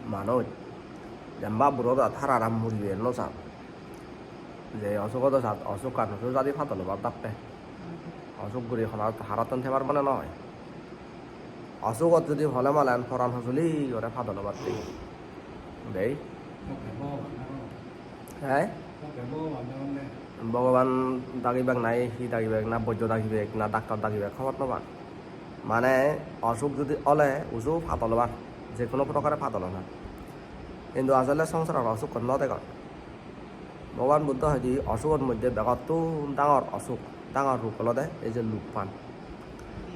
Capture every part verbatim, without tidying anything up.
Manuj jemba buro dat harara muribe no san. Je osugo do sat, osukkan osu jadi padol obar dappe. Osuk guri hona harattun thebar mane noi. Osugot judi hole malen poran hojoli gore padol obatte. Dei. He? Bhogoban dagibak na hi dagibak, na boiddo dagibak, na daktor dagibak, hobor no pan. Mane osuk judi ole uju padol obar, je hono prokare padol obar. Hintu asole songsarot osukko no degon. Bhogoban Buddho hoide osugon moddhe begottun dangor osuk, dangor rug olode ei je lubpan.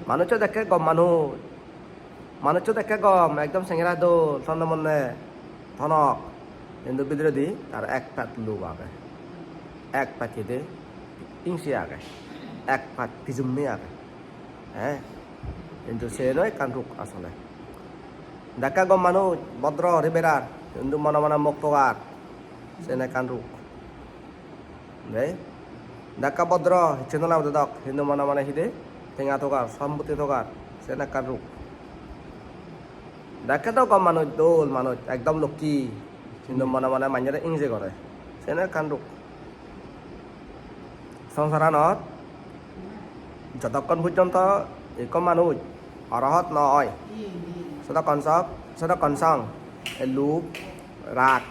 Manuccho dekke gom manuj, manuccho dekke gom, ekdom sengera dol, tonne monne tonok, hintu bidiredi tar ek pet lub age, ek pet hide hingse age, ek pet pijummi age. He? Hintu seno ekkan rug asole. Dekke gom manuj, bodro huri berar, hintu mone mone mok togar, sen ekkan rug. Dei? Dekke bodro, hicchu no labode dok, hintu mone mone hide tenga togar, sompotti togar, sen ekkan rug. Dekke do gom manuj, dol manuj, ekdom lokki, hintu mone mone manjore ingse gore, sen ekkan rug. Songsaranot jotokkon porjonto ikko manuj orohot no oi, sotokkon sok, sotokkon song ei lub, rag,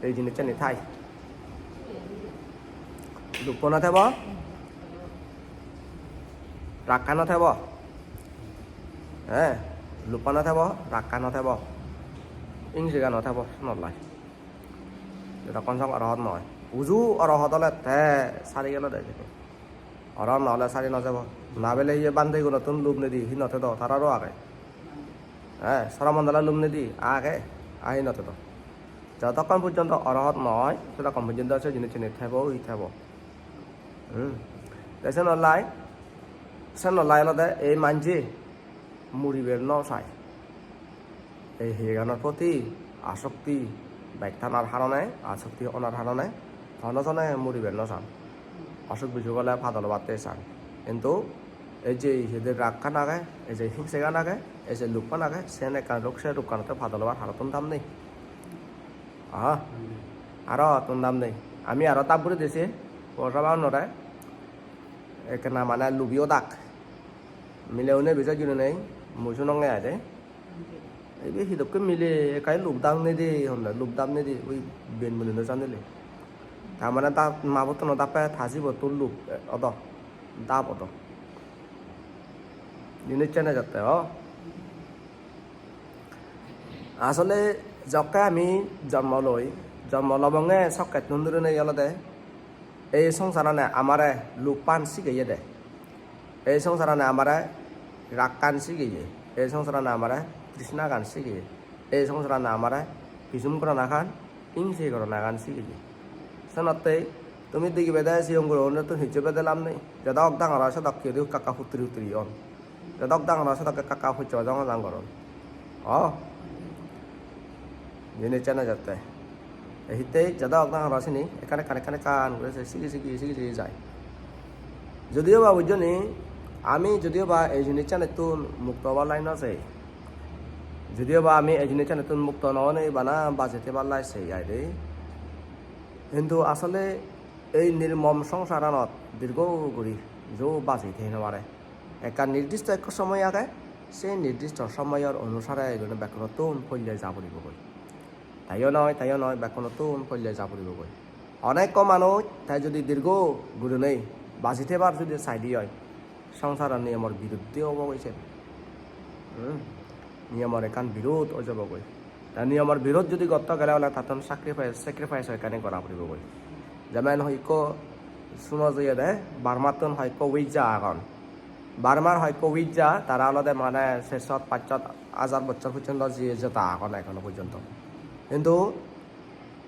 ei jinissani thai. Lubbo no thebo, raggan no thebo. He, lubbo no thebo, raggan no thebo, ingsigan no thebo, no lai. Jotokkon song orohot no oi. Uju orohot ole te sari gelode hijeni. Orohot no ole sari no jebo. Na bele iye bhante gunottun lub nedi, hi no thedo, tararo age. He, sora mondole lub nedi, age, a hi no thedo. Jotokkon porjonto orohot no oi, sotokkon porjonto se jinissani thebo, hi thebo. Hmm. Te sen olai, sen olai olode ei manje muribar no sai. Ei hiyeganor proti asokti bej thanar harone, asokti onar harone hono jone muribar no san. Osuk bisuk ole padol obatte san. Hintu ei je hiyede raggan age, ei je hingsegan age, ei je lubban age, sen ekkan rug, se rugganotte padol obar harottun dam nei. Aha. Aro tun dam nei. Ami aro tap guri disi, posa baunore. Ekkena mane lubiyo dak. Mile une bijo juni nei, mui sunonge ai de. Ibe hi dokke mile ekkai lub dak nei de, honne lub dak nei de, ui ben muni no sanile. Ta mane ta ma bottono dappe ta jibottun lub, eh, odo, dap odo. Jinis chene jatte, o. Asole jokke ami jonmo loi, jonmo lobonge sokkettun durinei olode ei songsarane amare lubpan sigeye de. Ei songsarane amare raggan sigeye. Ei songsarane amare trishnagan sigeye. Ei songsarane amare pijum goranagan, ingse goranagan sigeye. Senotte tumi digibede sigon gurogunottun hissu bede lab nei. Jedok dangor oi sedok hi hoide ekka ekka hutturi hutturi on. Jedok dangor oi sedok ekka ekka pojjo ojong ojong goron. O. Jinis chene jatte. Te hittey jedok dangor oi sini ekkan ekkan, ekkan ekkan guri se sigi sigi, sigi sigi jai. Judiyo ba bujjoni, ami judiyo ba ei jinichanittun mukto obar lai no sei. Judiyo ba ami ei jinichanittun mukto no onei bana baji thebar lai sei ai de. Hintu asole ei nirmom songsaranot dirgo guri jo baji thei no pare. Ekkan nirdisto ekko somoy age, se nirdisto somoyor onusare igun bekkunottun polle ja puribogoi. Taiyo noi, taiyo noi, bekkunottun polle ja puribogoi. Onekko manuj te judi dirgo gurinei baji thebar judi saide oi, songsaro niyomor biruddhe obogoi sen. Hmm? Niyomor ekkan birud oi jabogoi. Te niyomor birud judi gotto gele ole tattun sacrifice, sacrifice hoyekkani gora puribogoi. Jemen hoyekko suno jeyede, Burmattun hoyekko Wija agon. Burmar hoyekko Wija, tara olode mane se shot, pach shot, hajar bochor porjonto jiye jeda agon ekhono porjonto. Hintu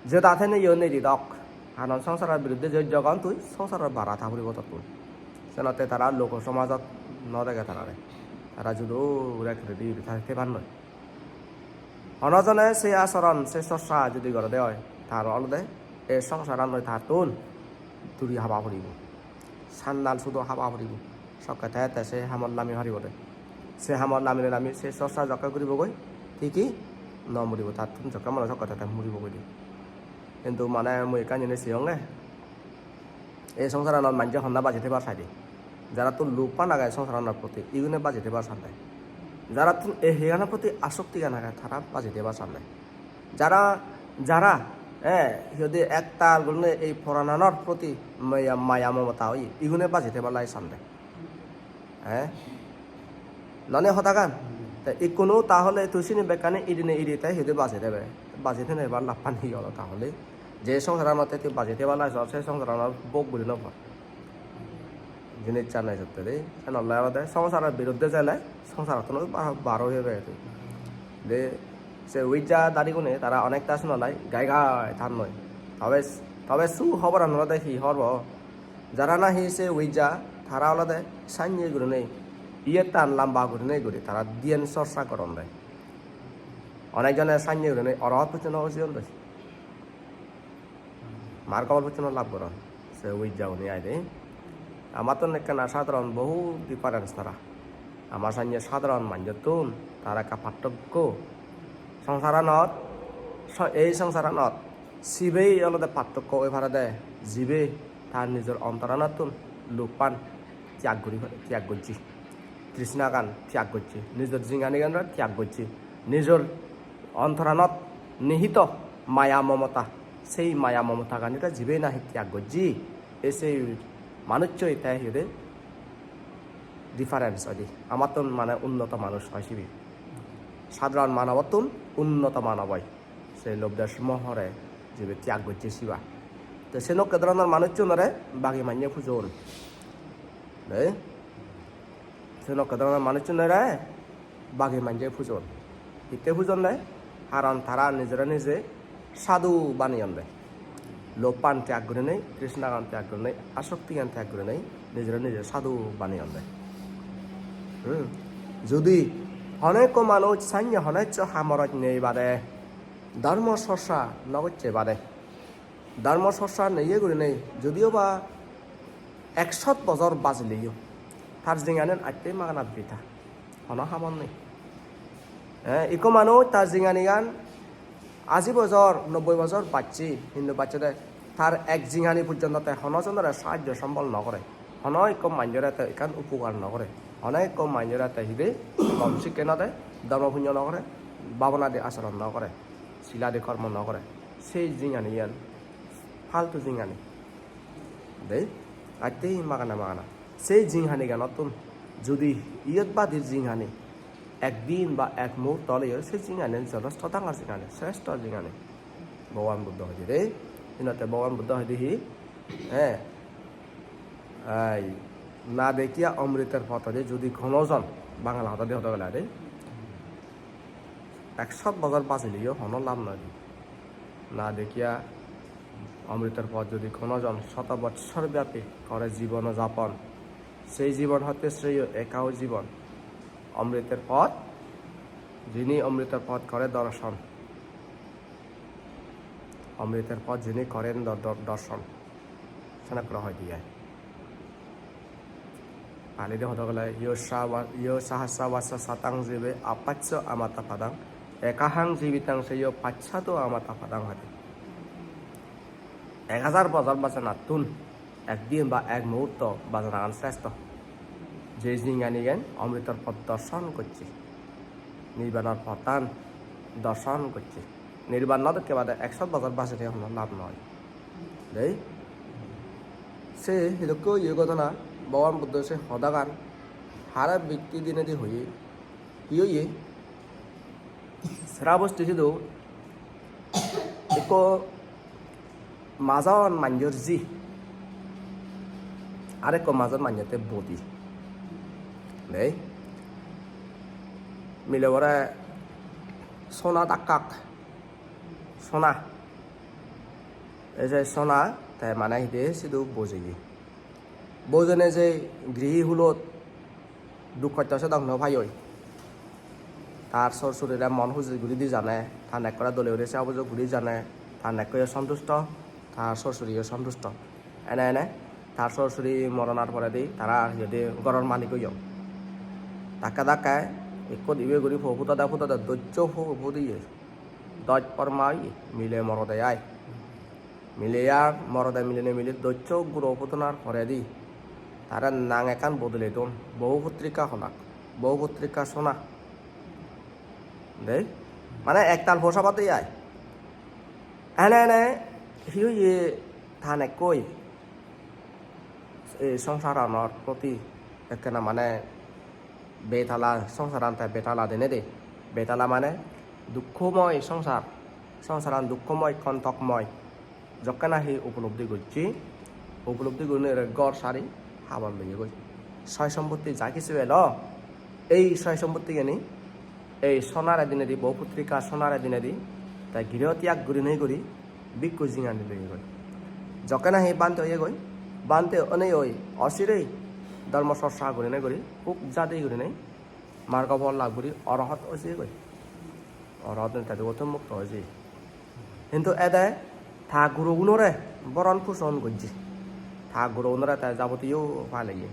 jeda thene yo nei di dok. Karon songsaror biruddhe je jogon tui songsaror bara tha puribo tottun. Senotte tara logo somajot no dege tarare. Tara judo guri ekkredi guri tha-, thebar noi. Hono jone se asoron, se chorcha judi gorede oi, tar olode ei songsarannoi tattun duri haba puribo. Sandal sudo haba puribo. Sokke te te se hamot lami paribode. Se hamot lamile lami se chorcha jokke guribogoi, tiki no muribo, tattun jokke mone sokke te muribo goi de. Hintu mane mui ekkan jinis seyonge, ei songsaranot manje honna baji thebar saide. Jarattun lobhan age songsaranor proti, igune baji thebar sande. Jarattun ei hegano proti asoktigan age, tara baji thebar sande. Jara, jara, eh, hi hoide ektal gurinei ei porananor proti maya, maya momota oye, igune baji thebar lai sande. Eh? None hodagan? Te ikkunu tahole tui sini bekkani idine idi te hi hoide baji thebe. Baji thene ebar lappan hi olo tahole? Je songsaranot te tui baji thebar lai sor, se songsaranot bhog guri no por. Jinissan nei sotte de. Sen ole olode songsaror biruddhe jele songsarot tun bar, bar oi jebe de. De se uija darigune tara onekta sunolai gai gai than noi. Tobe, tobe su hoboran olode hi hobor bo? Jara nahi se uija tara olode sanye gurinei, iyettan lamba gurinei guri tara dhyan chorcha goronde. Onek jone sanye gurinei orohot pojjonto ojeyon de. Margo phol pojjonto lab goron. Se uija gune ai de. Amattun ekkena sadharon bohut difference tara. Ama sanye sadharon manjottun tara ekka pattokko. Songsaranot, so-, ei songsaranot sibei olode pattokko oi parede, jibe tar nijor ontoranottun lobhan tyag guri, tyag gojje. Trishnagan tyag gojje, nijor jinghaniganore tyag gojje, nijor ontoranot nihito maya momota, sei maya momotaganire jibe nahi tyag gojje, e sei manucchoi te hi hoide difference oide. Amattun mane unnoto manuj oi sibe. Sadharon manobottun unnoto manob oi. Se lobh desh mohore jibe tyag gojje siba. Te senokke dhoronor manucchunore bagi manye pujon. Dei? Senokke dhoronor manucchunore bagi manje pujon. Hitte pujon de? Karon tara nijore nije sadhu baneyon de. Lobhan tyag gurinei, trishnagan tyag gurinei, asoktigan tyag gurinei, nijore nije sadhu baneyon de. Hmm. Judi hono ekko manuj sanye hono eccho hamoroj nei bade, dharmo chorcha no gocche bade, dharmo chorcha neye gurinei, judioba ekshot bojor bajileyo, tar jinghanigan atte magana britha, hono hamor nei. Eh, ikko manuj tar jinghanigan aji bojor, nobboi bojor bacche, hintu bacchede tar ek jinghani pojjonto te hono jonore sahajjo sombol no gore, hono ikko manjore te ekkan upokar no gore, hono ikko manjore te hide gom sikke no de, dharmo punyo no gore, bhabonadi acharon no gore, siladi kormo no gore. Sei jinghanigan, faltu jinghani. Dei, atte magana magana. Sei jinghaniganottun judi iyot badir jinghani ekdin ba ek muhurto oleyo, sei jinghanigan jothesto dangor jinghani, sreshto jinghani. Bhogoban Buddho hoide de, inotte Bhogoban Buddho hoide hi? He, ei, na dekhiya omritor poth hoide judi hono jon, Bangla hodadi hoda gele de, ekshot bojor bajileyo hono lab noi. Na dekhiya omritor poth judi hono jon shoto botshor byapi kore jibon japon, sei jibon hotte shreyo ekao jibon. Omritor poth, jini omritor poth kore dorshon, omritor poth jini koren dor-, dor-, dorshon, senokkore hoide ai. Pali de hoda gele, yo sawa-, yo sahasra vassa satang jive apaccho amata padang, ekahang jivitang seyo pacchato amata padang hoide. Ek hajar bojor bajanattun ekdin ba ek muhurto bajanagan sreshto. Je jinghanigan omritor poth dorshon gocche, nirbanor pottan dorshon gocche. Nirban no dekke bade ekshot bojor bajile hono lab noi. Dei? Se hidokke oye ghotona, Bhogoban Buddho se hodagan hare bikti dinedi hoye. Hi oye? Srabosti sidu ekko majon manjor ji, arekko majon manjotte bodi. Dei? Milebore sona dakkak, sona. Ei je sona, te mane hide sidu bojeye. Bojene je grihi hulot duk hosto sedok no paiyoi. Tar sor surire mon huji guri di jane, ta nekkore dole guri se obujo guri jane, ta nekkoyo sontusto, ta sor suriyo sontusto. Ene ene tar sor suri moronar poredi tara hi hoide goror malik oyon. Dakke dakke ekko dibe guri po putode putode dojjo po put iye. Doj porma oye, mile morode ai. Mile ar morode milinei mili dosso guro pudonar poredi tare nang ekkan bodole don, Bohu Putrika Konak, Bohu Putrika Sona. Dei, mane ektal po sabade ai. Ene ene hi oye, ta nekkoi ei songsaranor proti ekkena mane betala, songsaran te betala denede. Betala mane dukkomoy songsar, songsaran dukkomoy, kontokmoy. Jokke nahi upolobdi gocche, upolobdi gurinei ere ghor sari habor loye goi. Soy sompotti ja kichu elo, ei soy sompotti geni ei sonare dinedi, Bohu Putrika Sonare dinedi te giriho tyag gurinei guri bhikku jingani loye goi. Jokke nahi bhante oye goi, bhante onei oi osirei dhormo chorcha gurinei guri hub jadi gurinei margo phol lab guri orohot oye goi. Orohot te dugottun mukto oye. Hintu ede ta gurogunore boron puson gojje. Ta gurogunore te jabotiyo paleye.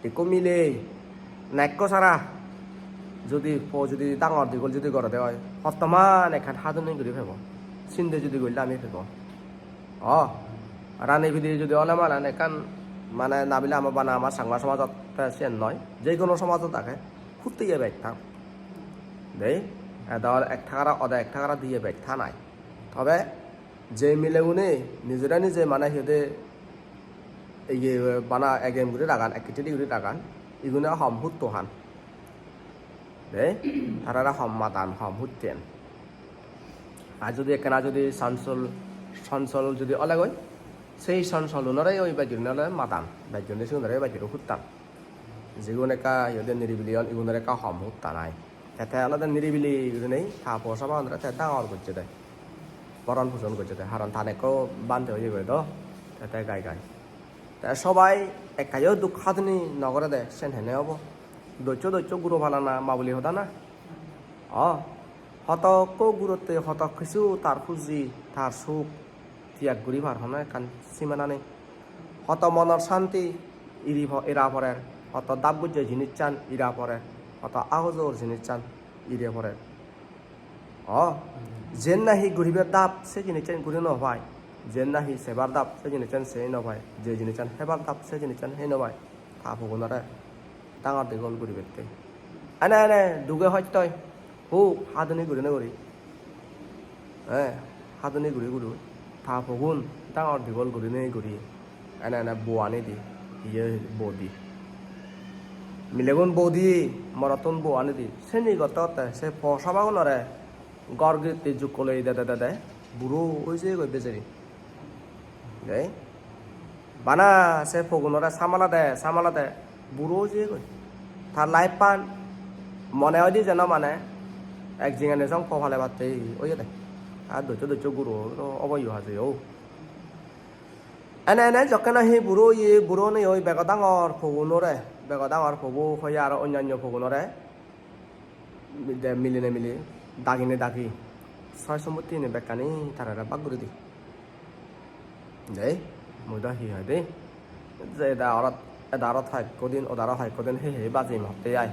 Ikko mile nekko sara judi po judi dangor digol judi gorede oi, hottoman ekkan hadoni guri pebo. Sinde judi golle ami pebo. O, rani pide judi ole malen ekkan mane nabile ama bana ama Changma somajot te siyen noi. Je hono somajot age, hutteye bej than. Dei, ede ole ek thagara, ode ek thagara diye bej than ai. Tobe je milegune nijore nije mane hi hoide iye bana egem guri ragan, ek kichedi guri ragan, igune hom hutto han. Dei, tarare hom madan, hom hutten. Ar judi ekkena judi sansol, sansol judi olegoi, sei sansolunore oi bejjone ole madan, bejjone sigunore oi bejjone huttan. Jigun ekka hi hoide niribili on, igunore ekka hom huttan ai. Te te olode niribili gurinei ta po sabagunore te dangor gocche de. Boron puson gocche de. Haron ta nekko bhante oye goi do. Te te gai gai. Te sobai ekkayo duk hadini no gorede, sen hene obo? Dosso dosso guro palana mabuli hoda na? O, hoto ekko gurotte hoto kisu tar huji, tar suk, tiyag guri par hono ekkan simana nei. Hoto monor santi iri po-, ira porer, hoto dap gojje jinissan ira porer, hoto agojor jinissan ire porer. O, jen nahi guribar dap se jinissan guri no pai, jen nahi sebar dap se jinissan sei no pai, je jinissan hebar dap se jinissan hei no pai. Ta pogunore dangor digol guribette. Ene ene duge hottoi. Hub hadoni gurine guri. Eh, hadoni guri guri. Ta pogun dangor digol gurine guri. Ene ene bo ani di. Iye bo di. Milegun bo di, morottun bo ani di. Seni gotte gotte se po sabagunore ghor giritti jukkoloi dede dede buro oi jeyegoi bejeri. Dei? Bana se pogunore samalade, samalade buro oi jeyegoi. Tar life-an mone hoide jeno mane ek jingani song po palebatte oyede. Ar dosso dosso guro obo yo hajeyo. Ene ene jokke nahi buro oye, buro onei oi bego dangor pogunore, bego dangor pobo hoye aro onnanno pogunore de milinei mili dagine dagi soy sompottini bekkani tarare bhag guri di. Dei, mui do hi hoi de? Je eda orot, eda orot hoyekko din, oda orot hoyekko din, he he bajim hotte ai.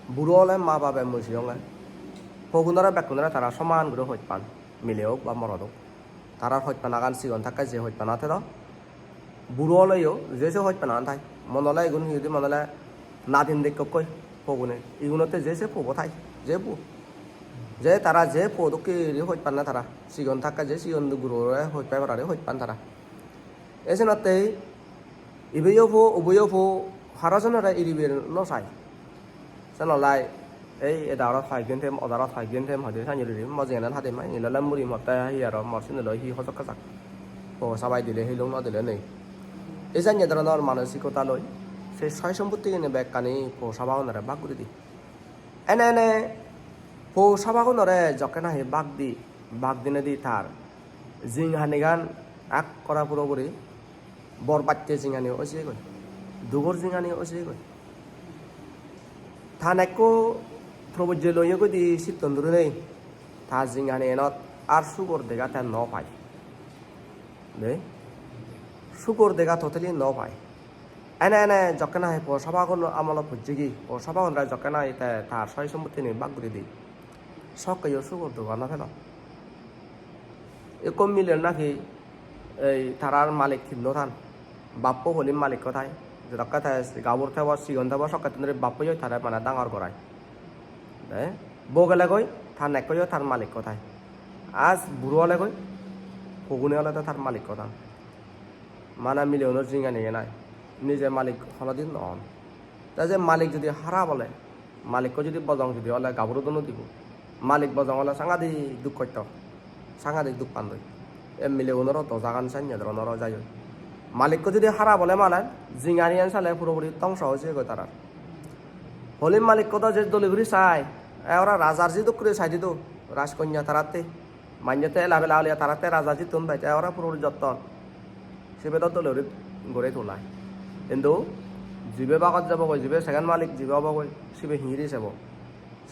Buro ole ma babe mui siyonge. Pogunore bekkunore tara soman guri hoj pan, mile ok ba morot ok. Tarar hoj panagan sigon thakke je hoj pana thedo. Buro oleyo je se hoj panagan thai. Mon ole igun hi hoide, mon ole nadin dekkokkoi pogune. Igunotte je se pobo thai, je bo. Je tara je po dokke guri hoj panne tara. Sigon thakke je sigon gurore hoj pai parare hoj pan tara. Esenottei ibeyo po, ubeyo po, haro jonore iriber no sai. Sen olai ei eda orot hoyekdin them, oda orot hoyekdin them, hoide sanjuri rim, mo jiyanan hadim ai, nilole muri motte hi aro mor siniloi hi hojok kajak. Po sabai dile hilung, no dile nei. Ei janye dhoronor manosikota loi se soy sompotti gini bekkani po sabagunore bhag guri di. Ene ene po sabagunore jokke nahi bhag di, bhag dinedi tar jinghanigan ekkore puro puri bor bacche jinghani oi jeyegoi, dugor jinghani oi jeyegoi. Ta nekko probojje loye goi di sitton durinei ta jinghani enot ar sugor dega te no pai. De? Sugor dega totally no pai. Ene ene jokke nahi po sabagun amolot pojjegi, po sabagunore jokke nahi te tar soy sompottini bhag guri di. Sokkeyo sugor dogan no pelon. Ekko mile naki ei tarar malik tinno tan. Bappo holi malikko thai. Jedokke te gabur thebo, sigon thebo, sokkettun dhuri bappoyo tare mane dangor gorai. Te bo gelegoi, ta nekkoyo tar malikko thai. Aaj buro olegoi, pogune olode tar malikko tan. Mane mileunor jinghaniye nai. Nije malik honodin no on. Te je malik judi harap ole, malikko judi bojong judi ole, gaburu dun no dibo. Malik bojong ole sangadik duk hosto, sangadik duk pandoi. E mileunoro dojagan sanye dhoronor oi jai oi. Malikko judi harap ole mane jinghaniyan sale puropuri dhongso oi jeyegoi tarar. Holi malikko do je dole guri sai, e ora rajar ji duk guri sai dido, rajkonya taratte. Manje te ela bela ole taratte raja jittun pai, te ora puro jotton. Sibe do dole guri guri tulai. Hintu jibe bagot jebogoi, jibe second malik jibe obogoi, sibe hingiri sebo.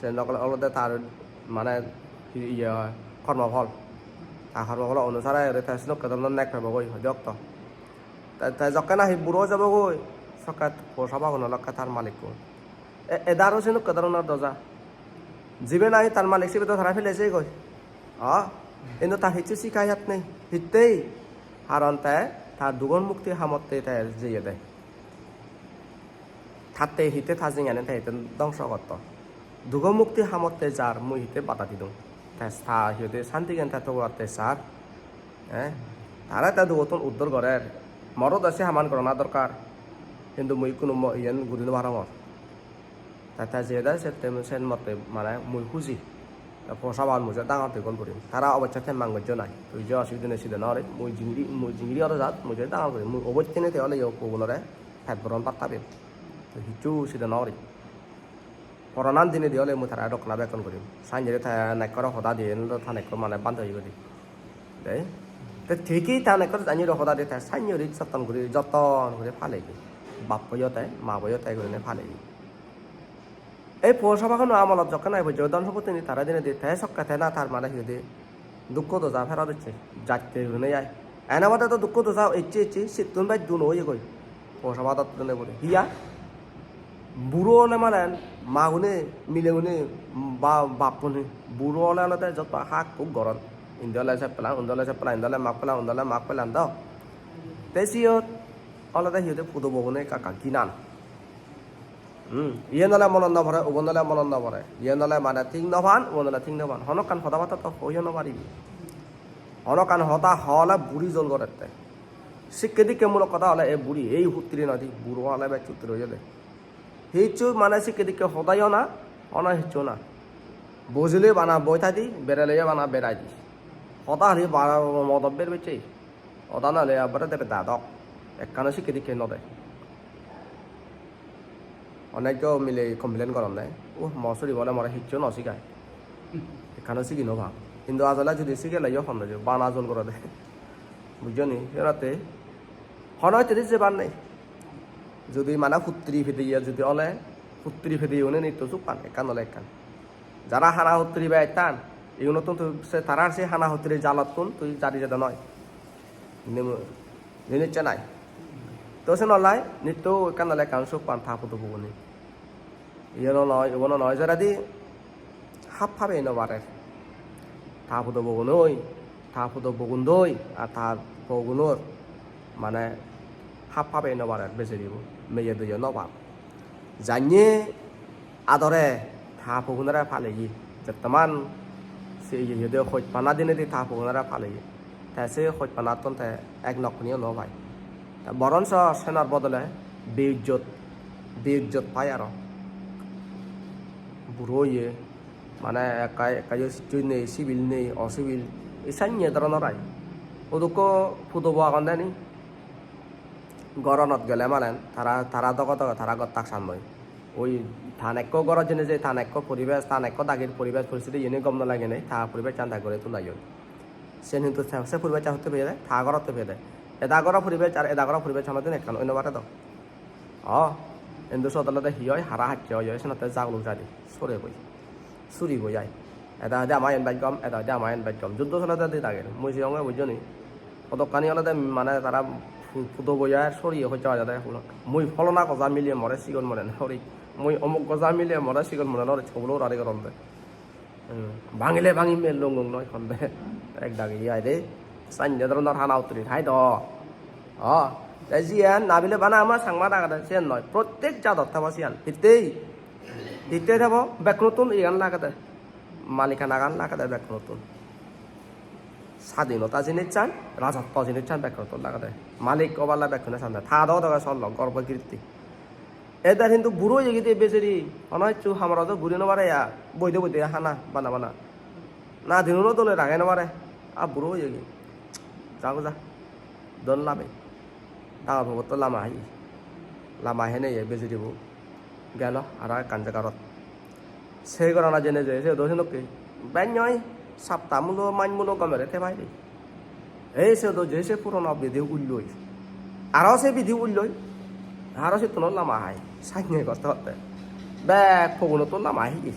Sen olode tar mane hi-, iye kormo phol. Ta kormo phol onusare ere te senokke dhoronor nek pebogoi hoide okto. Te, te jokke nahi buro jebogoi, sokke posabagun olakke tar malikko. E-, edaro senokke dhoronor doja. Jibe nahi tar malik sibe do tara pele jeyegoi. A? Hintu tar hissu sikayat nei. Hittei? Haron te tar dugon mukti hamotte te jeyede. Tatte hitte ta jinghani te hitte dhongso gotton. Dugo mukti hamotte jar mui hitte bada didung. Te ta hi hoide santigan te togobatte sar. Eh? Tare te dugottun uddor gorer. Moro do se haman gorana dorkar. Hintu mui ikkunu mo-, iyen guri no parongor. Te te jeyede sette sen motte mane mui huji. Te posaban mui je dangor degol gurim. Tara obosse temman gojjo nai. Tui je osubide nei side no orit. Mui jingiri, mui jingiri oro jat, mui je dangor gurim. Mui obossene te oleyo pogunore pet boron bhat habem. Te hissu side no orit. Poronan dinedi ole mui tara dokkana bekkun gurim. Sanjere ta nekkore hoda diyen do ta nekko mane bhante oye guri. Dei. Te thiki ta nekkore jani ro hoda de ta sanjere jotton guri, jotton guri palegi. Bappoyo te, maboyo te gurinei palegi. Ei posabaguno amolot jokke nahi bojjo dhon sompottini tara dinedi te sokke te na tar mane hi hoide dukko doja pherot ecche, jatte gurinei ai. Ene bade do dukko doja ecche ecche sittun bej duno oyegoi. Posabadot dene guri. Hiya? Buro ole mane magune, milegune, ba-, bappune. Buro ole olode jotto hak huk goron. Indi ole se pelan, undi ole se pelan, indi ole mak pelan, undi ole mak pelan do. Te siyot olode hi hoide pudo bogune ekka ekka ginan. Hmm, iyen ole monot no pore, ubon ole monot no pore. Iyen ole mane thik no pan, ubon ole thik no pan. Honokkan hoda batta to hoiyo no paribi. Honokkan hoda hole buri jol gorette. Sikke dikke mulok hoda hole ei buri, ei huttiri noi di, buro hole bej huttiri oyede. Hissu mane sikke dikke hodayo na, hono hissu na. Bojile bana boi thai di, bereleyo bana berai di. Hoda hali bana modot ber bicche. Hoda no hole abar debe dadok. Ekkano sikke dikke no de. Onekko mile complain goronne, "Uh, mo suri bole more hissu no sigai. Ekkano sigi no pang." Hintu asole judi sigeleyo hon no je, bana jol gorode. Bujjo ni? Senotte hono hittedi jebar nei. Judi mane huttiri pideye judi ole, huttiri pideye une nitto suk pan, ekkan ole ekkan. Jara hana huttiri bej tan, igunotun tui se tarar se hana huttiri jalottun tui jari jede noi. Nim-, jinis se nai. To se nolai, nitto ekkan ole ekkan suk pan ta pudo bogune. Iyono noi, ubono noi, jeredi hap habei no parer. Ta pudo bogunoi, ta pudo bogundoi, ar ta bogunor, mane hap habei no parer bejeribo, meye doyo no par. Janye adore ta pogunore paleye. Jettoman se iye iye de hojpana dinedi ta pogunore paleye. Te se hojpanattun te ek nokkuniyo no pai. Te boronso senor bodole beijjot, beijjot pai aro. Buro oye, mane ekka, ekka yo sicchoi nei, sibil nei, osibil. Ei sanye doronor ai. Udukko pudobo agon de ni. Goronot gele malen tara, tara dogo dogo tara gottak san noi. Oi tan ekko gorot jeinei je tan ekko poribesh, tan ekko dagir poribesh poristiti iyeni gom no lagenei ta poribeshchan ta guri tulayon. Sen hintu se, se poribeshchan hotte peyede, ta gorotte peyede. Eda goro poribesh ar eda goro poribesh honodin ekkan oi no pare do. O, hintu sot olode hi oi, hara hacche oi oi, senotte jaguluk jadi, sore goi. Suri goi ai. Eda hoide ama iyen bej gom, eda hoide ama iyen bej gom. Juddo solede di dagir. Mui siyonge bujjo ni. Hodokkani olode mane tara pu-, pudo boi ai soriye hojja hojja de hulo. Mui pholona goja miliye more sigon mone no hori. Mui omuk goja miliye more sigon mone no hori. Obulo urari goronde. Hmm, bangile bangi me longong noi honde. Ek dagi ye ai de. Sanye dhoronor hana utturi thai do. O, te jiyan nabile bana ama Changma dagede siyan noi. Prottek jadot thebo siyan. Hittei? Hittei thebo? Bekkunottun iyan lagede. Malikanagan lagede bekkunottun. Sadinota jinissan, rajotto jinissan bekkunottun lagede. Malik obala bekkune sande. Ta do doge sollo, gorbo girti. Eder hintu buro oye gide bejeri, hono hissu hamoro do guri no pare ya, boide boide hana bana bana. Nadinuno dole rage no pare, a buro oye gi. Jago ja. Don lame. Dagor pogotto lama hai. Lama hene ye bejeri bo. Gelo aro ekkan jagarot. Se gorana jene je, se do senokke. Bennoi, sapta mulo, maj mulo gomere te pai de. Ei se do je se purono video ulloi. Aro se video ulloi. Aro se tuno lama hai. Sanye gotte gotte. Bek pogunottun lama hai.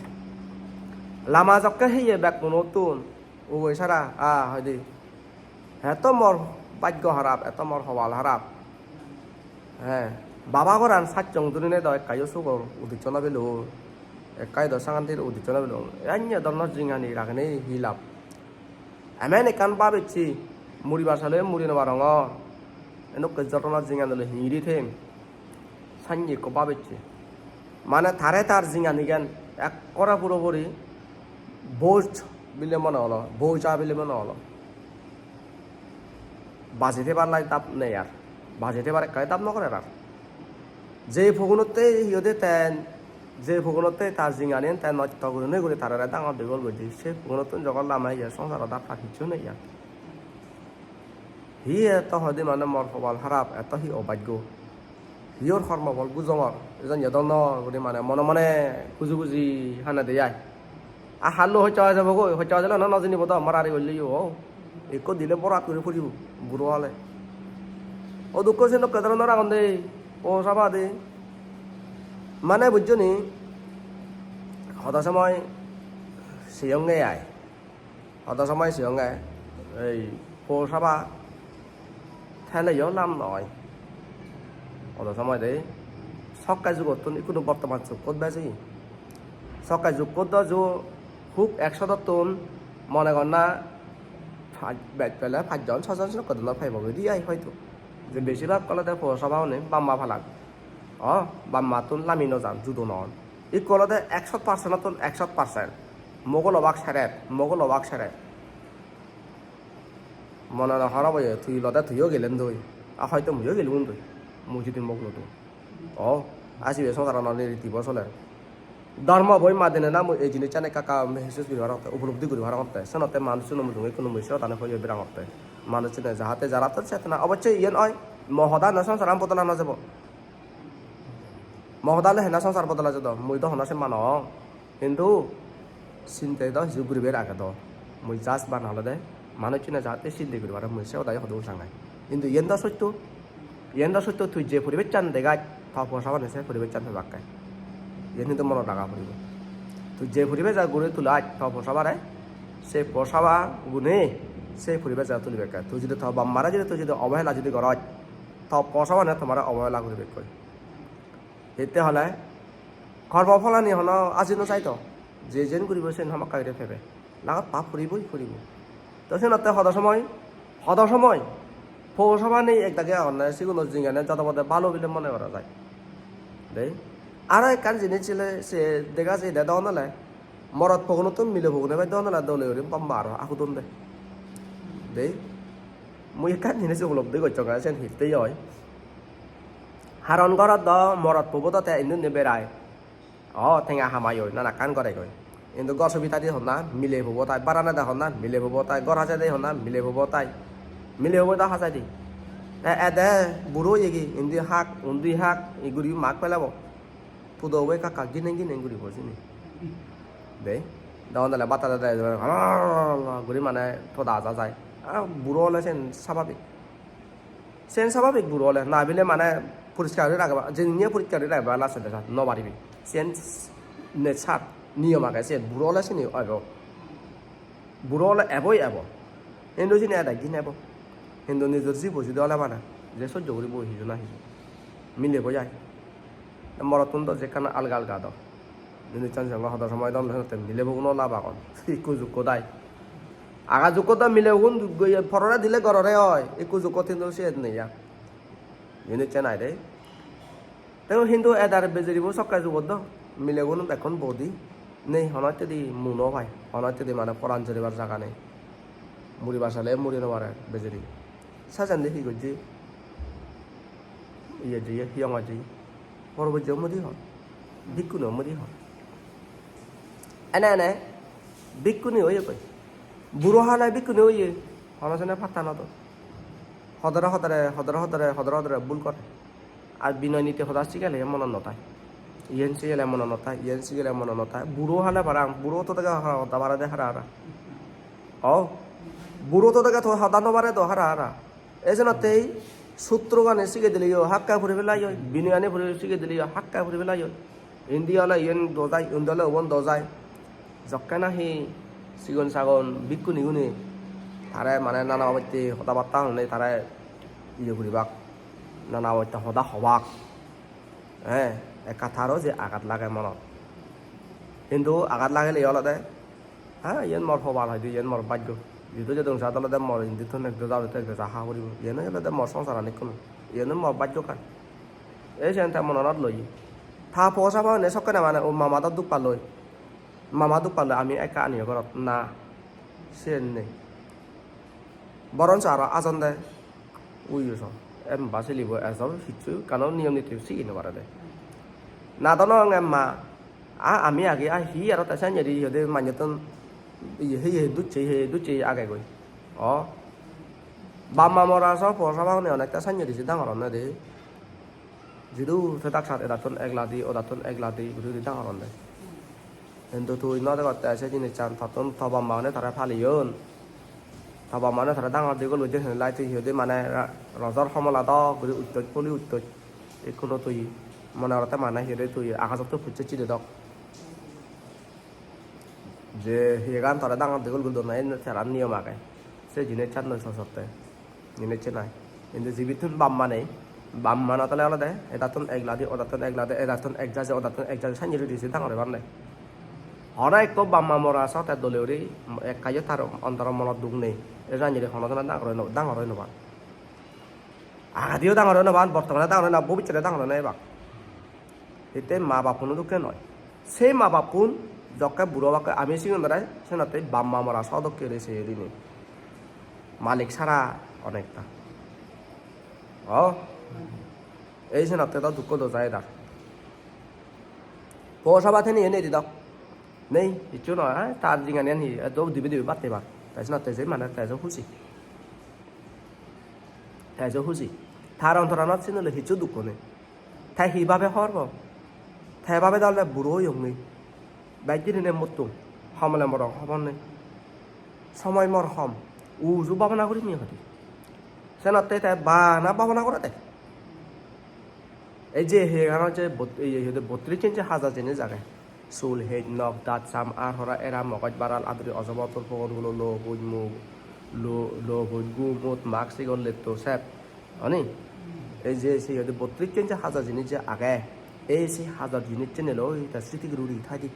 Lama jokke heye bek pogunottun. Ugoi sara, ah, hoide. Eto mor bhaggo harap, eto mor hobal harap. He, baba goran sachchong durine do ekkayo sugor udiccho no pelung. Ekkai do sangantir udiccho no pelung. Enne dhoronor jinghani ragene hi lab? Emen ekkan bab ecche, muribar sale muri no parongor. Enokke jotonor jinghani loi hingiri them. Sanye ekko bab ecche. Mane tare tar jinghanigan ekkore puropuri boj bile mone holo, boja bile mone holo. Baji thebar lai dap nei ar. Baji thebar ekkai dap no gorer ar. Je pogunotte hi hoide ten, je pogunotte tar jinghanian ten nosto gurinei guri tarare dangor degol gojje, se pogunottun jogon lama iye songsarot ar tar hissu nei ar. Hi eto hoide mane mor hobal harap, eto hi obhaggo. Yor hormo phol bujongor, ejon ye dol nw guri mane mone mone huji huji hane de ai. A hallo hoccha hoi jabo goi, hoccha hoi jale no, no jinibo do, marari golle yo. Ekko dile borat guri puribo, buro hale. O dukko senokke dhoronor agon de, o saba de. Mane bujjo ni, hodo somoy siyonge ai. Hodo somoy siyonge, ei po saba theleyo lam noi. Hodo somoy de sokke jugottun ikkunu bortoman jukkot beji. Sokke jukkot do ju huk eksodottun mone gor na paj-, bej pele pajjon sojon sokke dun no paibo goi di ai hoito. Je besibak olode po saba une bamma palan. O, bammattun lami no jan, judo non. Ikko olode ekshot percent-ottun ekshot percent. Mogol obak seret, mogol obak seret. Mone no horop oye, tui olode tuiyo gelen doi. A hoito muiyo gelun doi. Mui judi mogol odung. O, a sibe songsaranot ritibo soler. Dhormo boi madine na mui ei jinissan ekka ekka mehsus guri parongotte, upolobdi guri parongotte. Senotte manuchchuno mujunge ikkunu mui se hodani hoye berangotte. Manuchchune jahate jarattun chetona, obossoi iyen oi, mo hoda no songsaran bodola no jebo. Mo hoda loi hena songsar bodola jadon, mui do hono semma no ong. Hintu sinte do hissu guribar age do. Mui just bana olode manuchchune jahate sinte guri pare, mui se hodai hodong sangai. Hintu iyen do sotto, iyen do sotto, tui je poribessan degaj, to po sabane se poribessan pebakke. Iyen hintu monot raga poribo. Tui je poribes guri tulaj, to po sabare, se po saba gune se poribes tulibakke. Tui judi to bap mare judi tui judi obohela judi goroj, to po sabane tomare obohela guribakkoi. Hitte hole kormo pholani hono aji no sai to. Je jen guribo sen hamakkai guri pebe. Lagot pap puriboi puribo. To senotte hodo somoy, hodo somoy po sabani ek dagi agonne siguno jingene jado bode balo bile mone gora jai. Dei. Aro ekkan jinis sile se dega jai de don ole morot pogunottun mile pogune bai don ole dole guri bamba aro ahudon de. Dei. Mui ekkan jinis upolobdi gocchong ai sen hittei oi. Haron gorot do morot pobo do te indi undi berai. O, tenga hamai oi, nanakkan goregoi. Hintu gor sobi tadi honna, mile pobo tai, barana da honna, mile pobo tai, gor hajede honna, mile pobo tai. Mile pobo da hajai di. Te ede buro oyegi, indi hak, undi hak, iguri mak pelebo. Pudo obo ekka ekka ginen ginen guribo sini. Dei, degong dele bata dede guri mane toda aja jai. Ah, buro ole sen sababik. Sen sababik buro ole, na bile mane poriskar guri rageba, jeniye poriskar guri rageba last-ot no paribe. Sen nature, niyom age sen, buro ole sini ebo. Buro ole eboi ebo. Hintu sini ede gin ebo. Hintu nijor jibo judi ole mane, je sojjo guribo hiju na hiju. Milebo ai. Morottun do jekkana alga alga do. Jinissan siyong hodo somoi don, te milebo guno lab agon. Ikku jukko dai. Aga jukko do milebo gun jukko ye porore dile gorore oi. Ikku jukko tindu siyet nei ya. Jinissan ai de. Te hintu edar bejeribo sokke jugot do. Milegun bekkun bodi. Nei, hono hittedi mu no pai. Hono hittedi mane poran joribar jaga nei. Muribar sale muri no pare bejeri. Sajendi hi gojje? Iye jeye, hiyongot jeye. Porbojje mudi hon. Bikkune mudi hon. Ene ene bikkune oye koi. Buro hale bikkune oye. Hono jone patta no do. Hodore hodore, hodore hodore, hodore hodore bul gore. Ar binoy niti hoda sigele monot no thai. Iyen sigele monot no thai, iyen sigele monot no thai. Buro hale parang, buro to dege hoda barede hara hara. O, buro to dege to hoda no bare do hara hara. Ei jenottei sutrogani sige dileyo hakke puri pelayoi, binoyani puri sige dileyo hakke puri pelayoi. Indi ole iyen dojai, undi ole ubon dojai. Jokke nahi sigon sagon bikkunigune tare mane nana babotte hoda batta honne tare iye guribak, nana babotte hoda hobak. He, ekka taro je agat lage monot. Hintu agat lagele olode, ha, iyen mor hobal hoide, iyen mor bhagyo. Jidu jedong sat olode mor indi thon ekjo jadu, ekjo ja ha puribo. Iyen olode mor songsaran ikkunu. Iyen mor bhagyokan. Ei siyen te monot loi. Ta po saba hone sokkene mane o mama do duk palloi. Mama duk palloi ami ekka aniyo gorot. Na, siyen nei. Boronso aro ajonde. Uyo so. Emma silibo ejo hissu ekkano niyom niti sigi no parede. Na dono emma. A, ami agi, a, hi aro te sanye ri, hi hoide manjottun, iye, he, he, ducche, he, ducche agegoi. O. Bap ma mora so, po saba hone onekta sanye ri se dangor onne de. Jidu te dak sat edattun ek ladi, odattun ek ladi guri guri dangor onde. Hintu tui no degotte se jinissan, tottun to bap ma hone tare paliyon. To bap ma hone tare dangor digol gojjon, hinelai tui hi hoide mane ra-, rojor homola dok guri uttoj, poli uttoj. Ikkunu tui mone gorode mane hi hoide tui agajotto pucche chide dok. Je hiyegan tore dangor degul guri donna, en tara niyom age. Se jinissan noi sosotte. Jinissan nai. Indi jibittun bap ma nei. Bap ma no tole olode edattun ek ladi, odattun ek ladi, edattun ek jaje, odattun ek jaje, sanye ridi se dangor obar nei. Hono ekko bap ma mora sotte dole guri ekka yo tar ontoro monot duk nei. E sanye ri hono jone dangor oi no, dangor oi no pan. Agadiyo dangor oi no pan, bortomane dangor oi no, bobissote dangor oi no ebak. Hitte ma bappun dokke noi. Se ma bappun jokke buro obakke ami sigun ore senotte bap ma mora so dokke ore se rini. Malik sara onekta. O, ei senotte do dukko do jai dar. Po saba teni ene di dok. Nei, hissu noi, ai, tar jinganiyan hi, edo dibe dibe batte bar. Te senotte se mane te so huji. Te so huji. Tar ontoranot sinole hissu dukko nei. Te hi babe hobor po? Te babe dole buro oyonge. Bej dirinei mottung. Homole morong hobor nei. Somoi mor hom. Uju babona gurinei hodi. Senotte te bana babona gorede. Ei je heganot je bot-, ei, ei, ei, bottrish inchi hajar jinis age. Sul, hej, nok, dat, sam, ar hora, era, mogoj, baral, aduri, ojobo, tur, pogon, gulo, lo, huj, mug, lo, lo, huj, gum, ut, mak, sigol, letto, sep. Oni? Ei je se hoide bottrish inchi hajar jinis je age, ei se hajar jinis sene loi ta sriti guri uri thai di.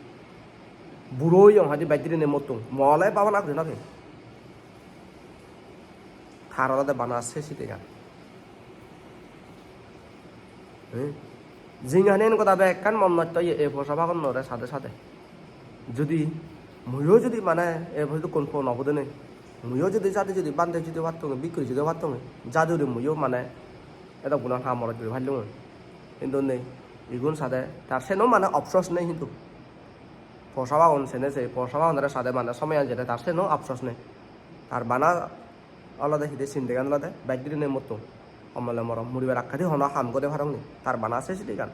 Buro oyong hoide bej dirinei mottung. Mole babona guri no pem. Tar olode bana se sidegan. Eh? Jinghaniyen goda bekkan mon nosto oye ei po sabagunore sade sade. Judi muiyo judi mane ei po dokkun po no budene, muiyo judi jade judi bhante judi pattonge, bhikkhu judi pattonge, jade guri muiyo mane edok gunan ha morot guri pallunge. Hintu nei, igun sade tar seno mane opsos nei hintu. Po sabagun sene se, po sabagunore sade mane somoyan jede tar seno apsos nei. Tar bana olode hide sindegan olode bej dirinei mottung. Homole morom muribar akkedi hono ham gode parong ni. Tar bana se sidegan.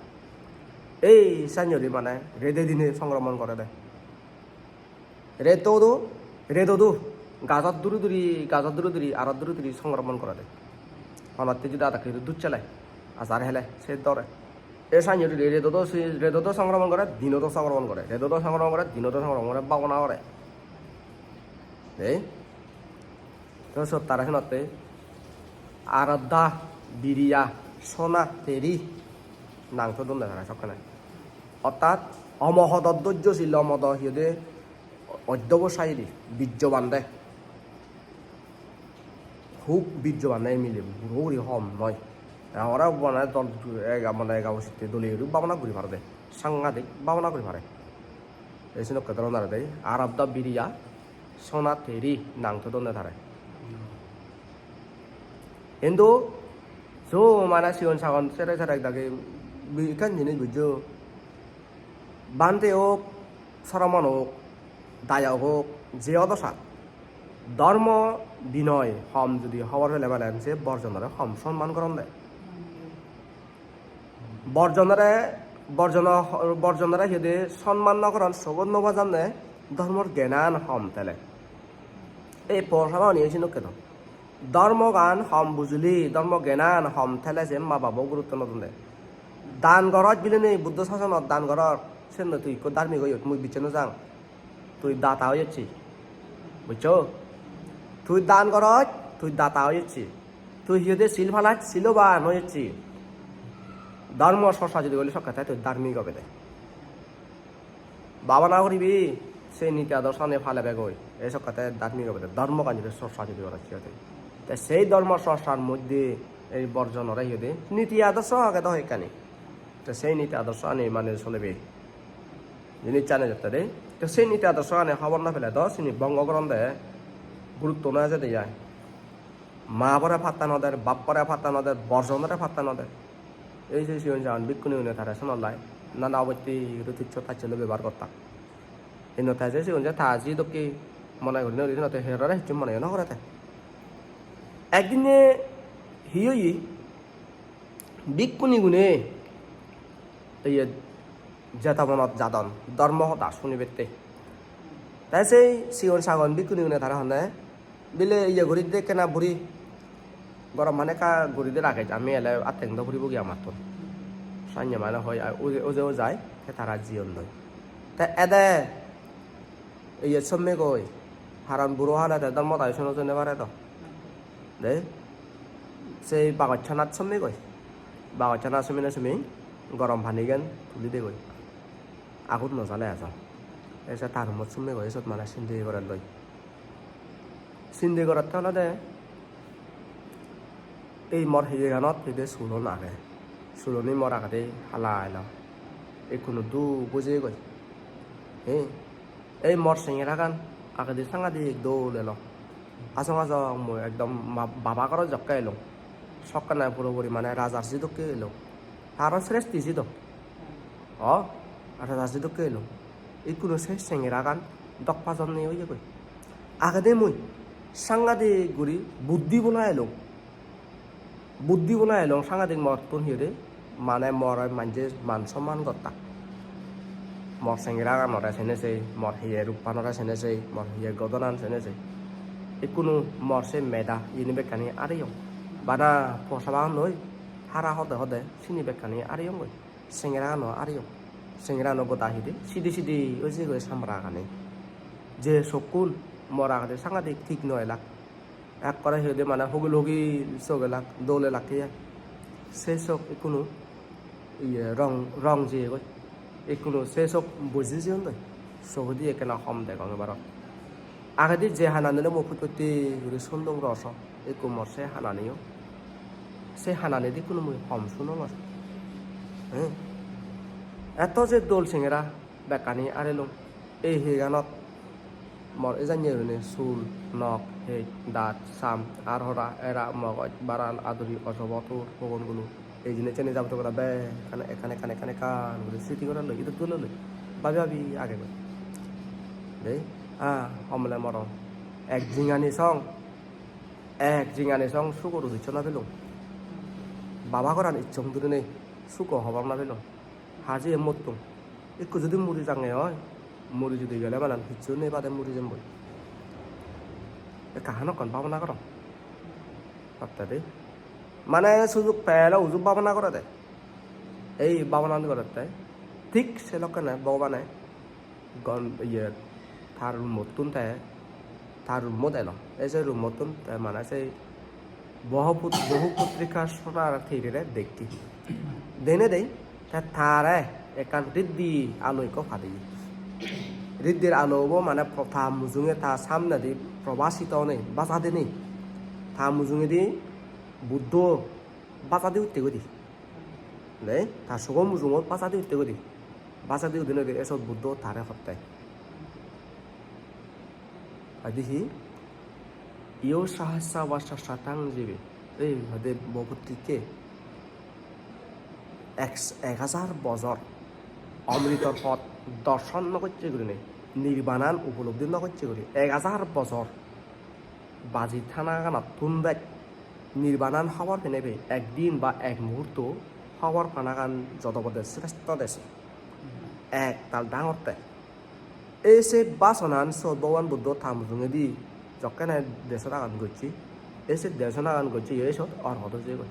Ei sanyori mane rede dine songromon gorede. Redo do, redo do. Gajot duri duri, gajot duri duri, arot duri duri songromon gorede. Honotte judi adakke ducchele, ajar hele, se dore. E sanye uri redo do si-, redo do songromon gore, dino do songromon gore, redo do songromon gore, dino do songromon gore, babona gore. Dei? To sot tara senotte aradda, biriya, sona, teri nang todon de tara sokkene. Ortat Omohodot dojjo sil, omodo hi hoide, oddobo sairi, bijjoban de. Hub bijjoban de ei mile, buro guri hom noi. Ora bana dol ega, mane ega usitte dole guri babana guri pare de. Sangadik babana guri pare. Ei senokke dhoronor de. Arabda biriya, sona teri nang to donde tare. Hintu jo mane sigon sagon sere sere dagi bi-, ekkan jinis bujjo. Bhante ok, sramon ok, dayok ok, je odo sat. Dhormo binoy hom judi hobor pele malen se borjonore hom sonman goron de. Borjonore, borjono-, borjonore hi hoide sonman no goron, sogot no bajanne, dhormor gyanan hom tele. Ei porsabani oi sinokke do. Dhormogan hom bujile, dhormo gyanan hom tele se ma babo gurutto no don de. Dan goroj bilinei Buddho sasonot dan goroj, sen tui ikko dharmik oyot, mui bicche no jang. Tui data oyocchi. Bujcho? Tui dan goroj, tui data oyocchi. Tui hi hoide sil palach, siloban oyocchi. Dhormo chorcha jodi gori sokke te tui dharmik obede. Babana guribi, se niti adorsani palebe goi. Ei sokke te dharmik obede. Dhormogan jodi chorcha jodi gorocchi hoide. Te sei dhormo chorchar moddhe ei borjonore hi hoide niti adorsho age do hoyekkani. Te sei niti adorsani mane solebe. Jinisani jatte de. Te sei niti adorsani hobor no pele do sini bongo goron de. Gurutto no ejede ai. Ma bore patta no der, bap bore patta no der, borjonore patta no der. Ei je sigon sagon bhikkhunigune tare sonollai nana obotte guri tuccho taccho loi bebohar gottak. Hintu te je sigon je ta ji dokke mone guri nw guri, hintu te herore hissu mone nw gore te. Ekdine hi oye, bhikkhunigune iye Jetobonot jadon dhormo hoda sunibette. Te sei sigon sagon bhikkhunigune tare honne, bile iye guri de ekkena buri, gorom mane ekka guri de rage, ami ele atteng do puribo gi amattun. Sanye mane hoi, "Ai, uje, uje ujai," te tara jiyondoi. Te ede iye sommegoi, haron buro hale te dhormo dai sono jone pare do. De, sei bagochanat sommegoi. Bagochanat somine sumi gorom panigan tuli degoi. Agun no jale ejo. Ei se ta roomot sommegoi, sot mane sindi gorelloi. Sindi gorette olode ei mor hiyeganot hide sulon age. Suloni mor agede hala elo. Ikkunu dub ujeyegoi. He? Ei mor sengeragan agedi sangadik dol elo. Ajong ajong mui ekdom ma-, baba gorot jokke elong. Sokkene puro puri mane rajar ji dokke elong. Aro sreshti ji do. O, rajar ji dokke elong. Ikkunu se sengeragan dok pajonne oyegoi. Agede mui sangadik guri buddhi bona elong. Buddhi bona elong sangadik mottun hi hoide, mane more manje man somman gottak. Mor sengeraganore sene sei, mor hiye ruppanore sene sei, mor hiye godonan sene sei. Ikkunu mor se meda ini bekkani areyong. Bana posabagan loi hara hode hode sini bekkani areyonggoi. Sengeragano areyong. Sengeragano goda hide sidi sidi oi jeyegoi samragani. Je sokkun mor agede sangadik thik no elak. Ekkore hi hoide mane hugil hugil sog elak, dol elak hiye. Se sok ikkunu iye rong, rong jeyegoi. Ikkunu se sok buji jeyondoi. Sogodi ekkena hom degong ebarot. Agedi je hananile mui put putti guri sundong roso. Ikku mor se hananiyo. Se hananidi ikkunu mui hom sunongor. He? Etto je dol sengera bekkani arelung. Ei heganot mor ejanye gurinei sul, nok, hej, daat, sam, ar hora, era, mogoj, baran, aduri, osobo, tur, pogon gulu. Ei jinissani jabotiyo goda bekkani ekkan, ekkan, ekkan, ekkan guri sriti gorelloi, idot tulelloi. Babi babi agegoi. Dei, ah, homole moron. Ek jingani song, ek jingani song sugo udisso no pelung. Baba goran issong durinei sugo hobor no pelung. Hajiye mottung. Ikko judi muri jange oi, muri judi gele mane hissu nei bade muri jemboi. Ekka hanokkon bhabona gorong. Hotte de. Mane sujug pele uju bhabona gorede. Ei bhabonan gorette. Thik se lokkene Bhogobane gon-, iye, tar roomottun te, tar roomot elo. Ei se roomottun te mane sei boho put-, bohu putrika sonar tirire dekki. Dene dei, te tare Ekkan riddhi alo ekko padeye. Riddhir alo obo mane pro-, ta mujunge ta samnedi probasito onei, bajadinei. Ta mujungedi Buddho bajadi utte guri. Dei, ta sogo mujungot bajadi utte guri. Bajadi udinei de esot Buddho tare hotte. Hoide hi? Yo sahassa vassassa taṃ jīve. Ei hoide bhogotikke ek, ek hajar bojor omritor pot dorshon no gocche gurinei, nirbanan upolobdhi no gocche guri, ek hajar bojor baji thanaganattun bej nirbanan hobor penei pei, ekdin ba ek muhurto hobor panagan jodo bode sreshto desi. Ektal dangor te. Ei se basonan sot Bhogoban Buddho ta mujungedi jokkene deshonagan gocche, ei se deshonagan gocche, ei sot orhot oi jeyegoi.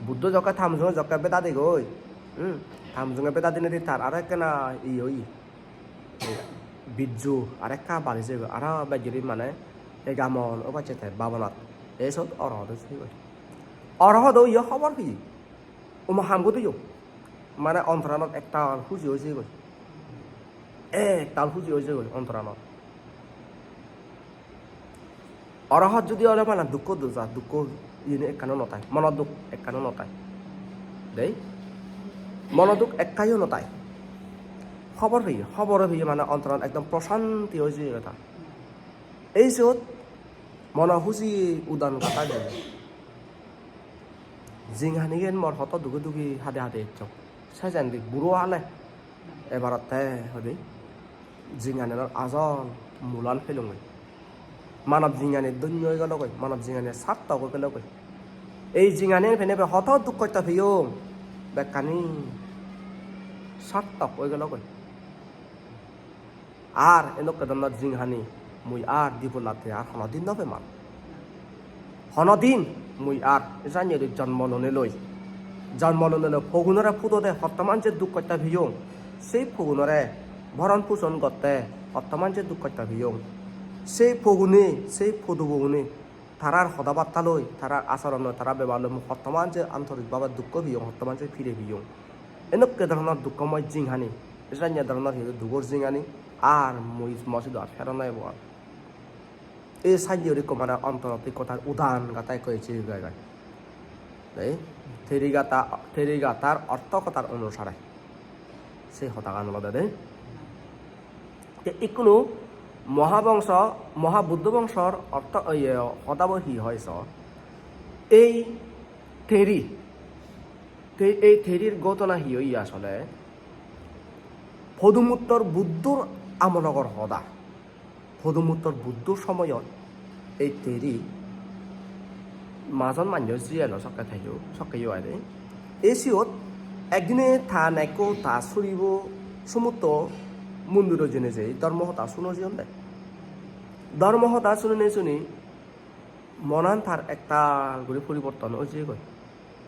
Buddho jokke ta mujunge jokke beda degoi, hmm, ta mujunge beda dinedi tar aro ekkena iye oye, bijju arekka bari jeyegoi, aro bej guri mane egamon obasse te babonat, ei sot orhot oi jeyegoi. Orhot oye hobor peye. Oma ham godeyo. Mane ontoranot ektal huji oi jeyegoi. Ektal huji oi jeyegoi ontoranot. Arahat judi ole mane dukko doja, dukko iyeni ekkano no tai. Mono duk ekkano no tai. Dei? Mono duk ekkayo no tai. Hobor peye, hobor peye mane ontoranot ekdom proshanti oi jeyegoi ta. Ei siyot mono huji udan gata jai. Jinghanigan mor hoto dugi dugi hade hade ecchong. Sejendi buro ale. Ebaratte hode jinghaniganor ajol mulan pelongoi. Manob jinghani dhonyo oi gelogoi, manob jinghani sartok oi gelogoi. Ei jinghani pene be hoto duk hosto peyong, bekkani sartok oi gelogoi. Ar endokke dhoronor jinghani mui ar dibolate ar honodin no pemang. Honodin mui ar janye guri jonmo lonei loi, jonmo lonei loi pogunore pudode hottoman je duk hosto peyong, sei pogunore boron puson gotte hottoman je duk hosto peyong, sei pogune, sei podu pogune tarar hodabatta loi, tarar acharon loi, tarar bebar loi mui hottoman je antorik bhabe dukko peyong, hottoman je pire peyong. Endokke dhoronor dukkomoy jinghani, janye dhoronor hi dugor jinghani, ar mui mo sidu ar pheron no ebo ar. Ei sanye guri ekko mane ontorot ekko tar udan gata ekko ecche gai gai. Dei, Therigata, Therigatar ortho hotar onusare. Se hodagan olode de. Te ikkunu Mohabongso, Mohabuddho bongsor ortho, iye, hodabo hi hoi so? Ei Theri, te-, ei Therir ghotona hi oye asole? Podumuttor Buddhor amologor hoda. Podumuttor Buddhor somoyot ei Theri majon manjo jiyelo sokke theyo, sokkeyo aide. Ei siyot ekdine ta nekko ta suribo sumutto mondiro jeinei jei dhormo hoda suno jiyonde. Dhormo hoda suninei suni monan tar ektal guri poriborton oi jeyegoi.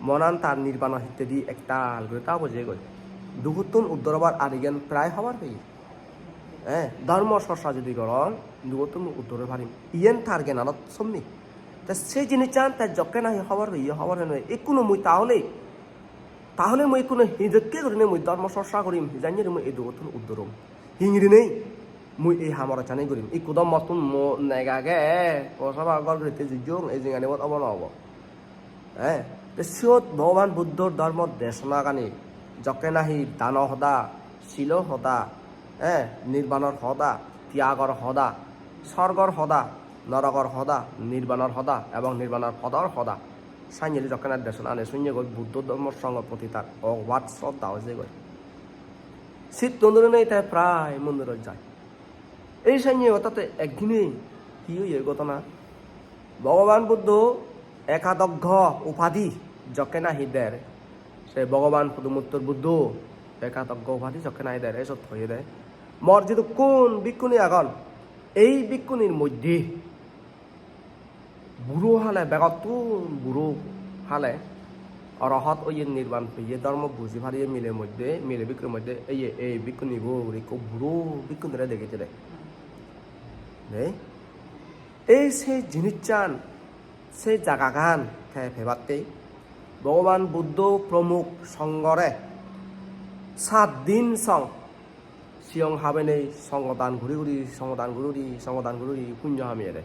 Monan tar nirbano hittedi ektal guri ta bujeyegoi. Dugottun uddor obar arigan prai hobar peye. Eh, dhormo chorcha judi goron, dugottun uddor oi parim. Iyen tar gyananot sommi. Te se jinissan te jokke nahi hobor peye, hobor peye noi. Ikkunu mui tahole, tahole mui ikkunu hidokke gurinei mui dhormo chorcha gorim, hijani mui ei dugottun uddorom. Hingirinei mui ei hamorot sani gorim. Ikku do mottun mo neg age, o saba gor guritte jujjong, ei jinganibot obo na obo. Eh, te siyot Bhogoban Buddhor dhormo desonagani, jokke nahi dano hoda, silo hoda, eh, nirbanor hoda, tyagor hoda, sorgor hoda, norogor hoda, nirbanor hoda, ebong nirbanor podor hoda. Sanye jokke nahi desonagani sunnegoi Buddho dhormo songho proti tar ogobad sroddha oi jeyegoi. Sittun dhurinei te prai mondirot jai. Ei sanye otate ekdine hi oye ghotona? Bhogoban Buddho ekadoggo upadi jokke nahi der, se Bhogoban Podumuttor Buddho ekadoggo upadi jokke nahi der, esot hoyede, mor jidukkun bhikkhuni agon, ei bhikkhunin moddhe buro hale, begottun buro hale, orohot oye, nirban peye, dhormo buji pariye mile moddhe, mile bhikkhunir moddhe, eye ei bhikkhunibo guri ekko buro bhikkhunire degede de. Dei? Ei se jinissan, se jagagan te pebatte Bhogoban Buddho promukh songhore Sat din song siyong habenei songodan guri guri, songodan guri guri, songodan guri guri punyo hamiyede.